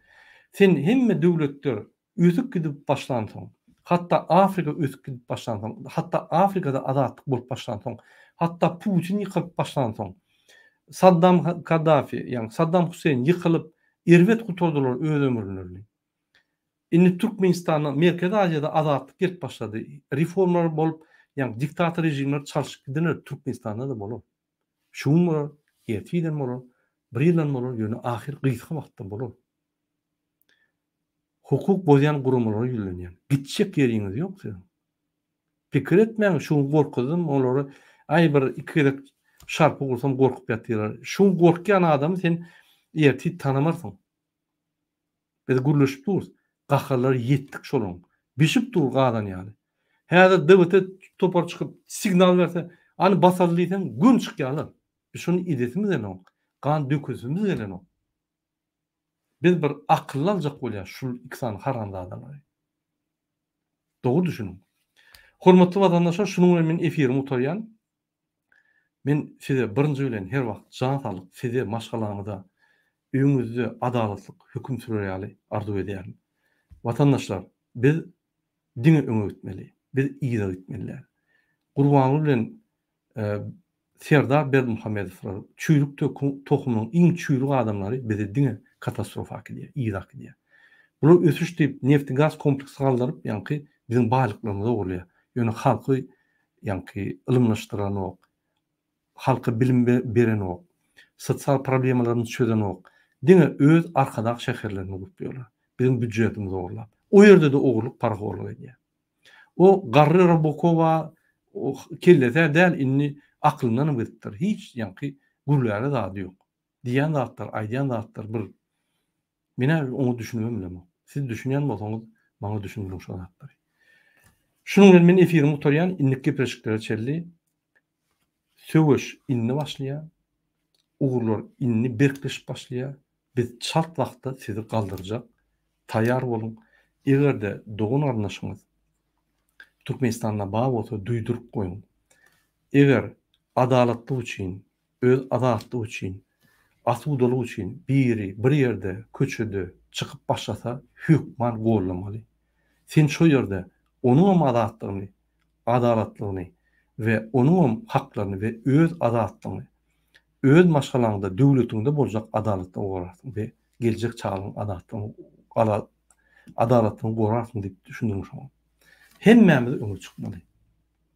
A: Sen hemme döwletler ösüp gidip başlansoň, hatda Afrika ösüp gidip başlansoň, hatda Afrikada azatlyk bolup başlansoň, hatda Putin ýykylyp başlansoň, Saddam Kaddafi, ýagny Saddam Huseýn ýykylyp, erbet gutardylar öz ömürlerini. Indi Türkmenistanda, Merkezi Aziýada azatlyk gelip başlady. Reformalar bolup, ýagny diktator režimler çalşyp gidiler, Türkmenistanda-da bolar. Şu gün bolar, ertirem bolar, bir ýyldan bolar, ýöne ahyr gysga wagtda bolar. Hukuk bozýan guramalara ýüzlenýän. Gitjek ýeriňiz ýok siziň. Pikir etmäň, şu gün gorkuzdym olary, aý bir iki gezek şarpyk ursam gorkup ýatyrlar. Şu gün gorkýan adamy sen ertir tanamarsyň. Biz gürleşip durus. Gaharlary ýetdik şolaryň. Bişip dur gazan ýaly. Häzir DWT topary çykyp signal berse, hany basaly diýseň göni çykýarlar. Biz şony edesimiz gelenok. Gan dökesimiz gelenok. Biz bir akylly aljak bolýas şul iki sany haramzadalary. Dogry düşüniň. Hormatly watandaşlar şunuň bilen men efirimi gutarýan. Men size birinji bilen her wagt jan saglyk size maşgalaňyza öýüňizde adalatlyk höküm sürer ýaly arzuw edýärin. Watandaşlar biz diňe öňe gitmeli. Biz yza gitmeli däl. Gurbanguly bilen Serdar Berdimuhamedowlar çüýrük tohumynyň iň çüýrük adamlary bizi diňe katastrofa äkidýär, yza äkidýär. Bular ösüş diýip nefti-gaz kompleksi galdyryp ýaňky biziň baýlyklarymyzy ogurlaýar. Ýöne halky ýaňky ylymlaşdyranok, halka bilim berenok, sosial problemalaryny çözenok. Diňe öz Arkadag şäherlerini gurup ýörler. Biziň býudjetimizi ogurlap. O ýerde-de ogurlyk, parahorlyk edýär. O garry Robokowa kellesi-ä däl, indi aklyndanam gidipdir. Hiç ýaňky gürläre zady ýok. Diýýän zatlary, aýdýan zatlary bir Men-ä oňa düşünibem bilemok. Siz düşünýän bolsaňyz, maňa düşündiriň şo zatlary. Şunuň bilen men efirimi gutarýan, indiki gepleşiklere çenli söweş indi başlaýar, ugurlar indi berkleşip başlaýar. Biz çalt wagtda sizi galdyrjak. Taýýar boluň. Eger-de dogan-garyndaşyňyz Türkmenistanda bar bolsa duýduryp goýuň. Eger adalatlyk üçin Öz azatlygy üçin, asudalyk üçin biri bir ýerde, köçede çykyp başlasa hökman gollamaly. Sen şo ýerde onuňam azatlygyny, adalatlygyny we onuňam haklaryny we öz azatlygyňy, öz maşgalaňda, döwletiňde boljak adalatlygy gorarsyň we geljek çagalaryň azatlygyny, adalatlygyny gorarsyň diýip düşündiriň şoňa. Hemmämiz öňe çykmaly.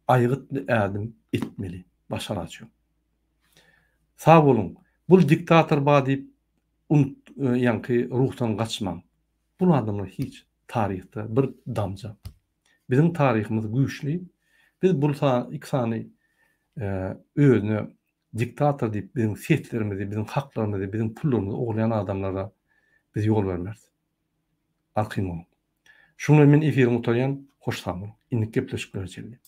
A: Aýgytly ädim etmeli. Başga alaç ýok. Sag boluň. Bul diktator bar diýip unut ýaňky ruhdan gaçmaň. Bul adamlar hiç taryhda bir damja. Biziň taryhymyz güýçli. Biz bul iki sany özüne diktator diýip biziň seslerimizi, biziň haklarymyzy, biziň pullarymyzy ogurlaýan adamlara biz ýol bermeris. Arkaýyn boluň. Şuň bilen men efirimi gutarýan. Hoş sag boluň. Indiki gepleşiklere çenli.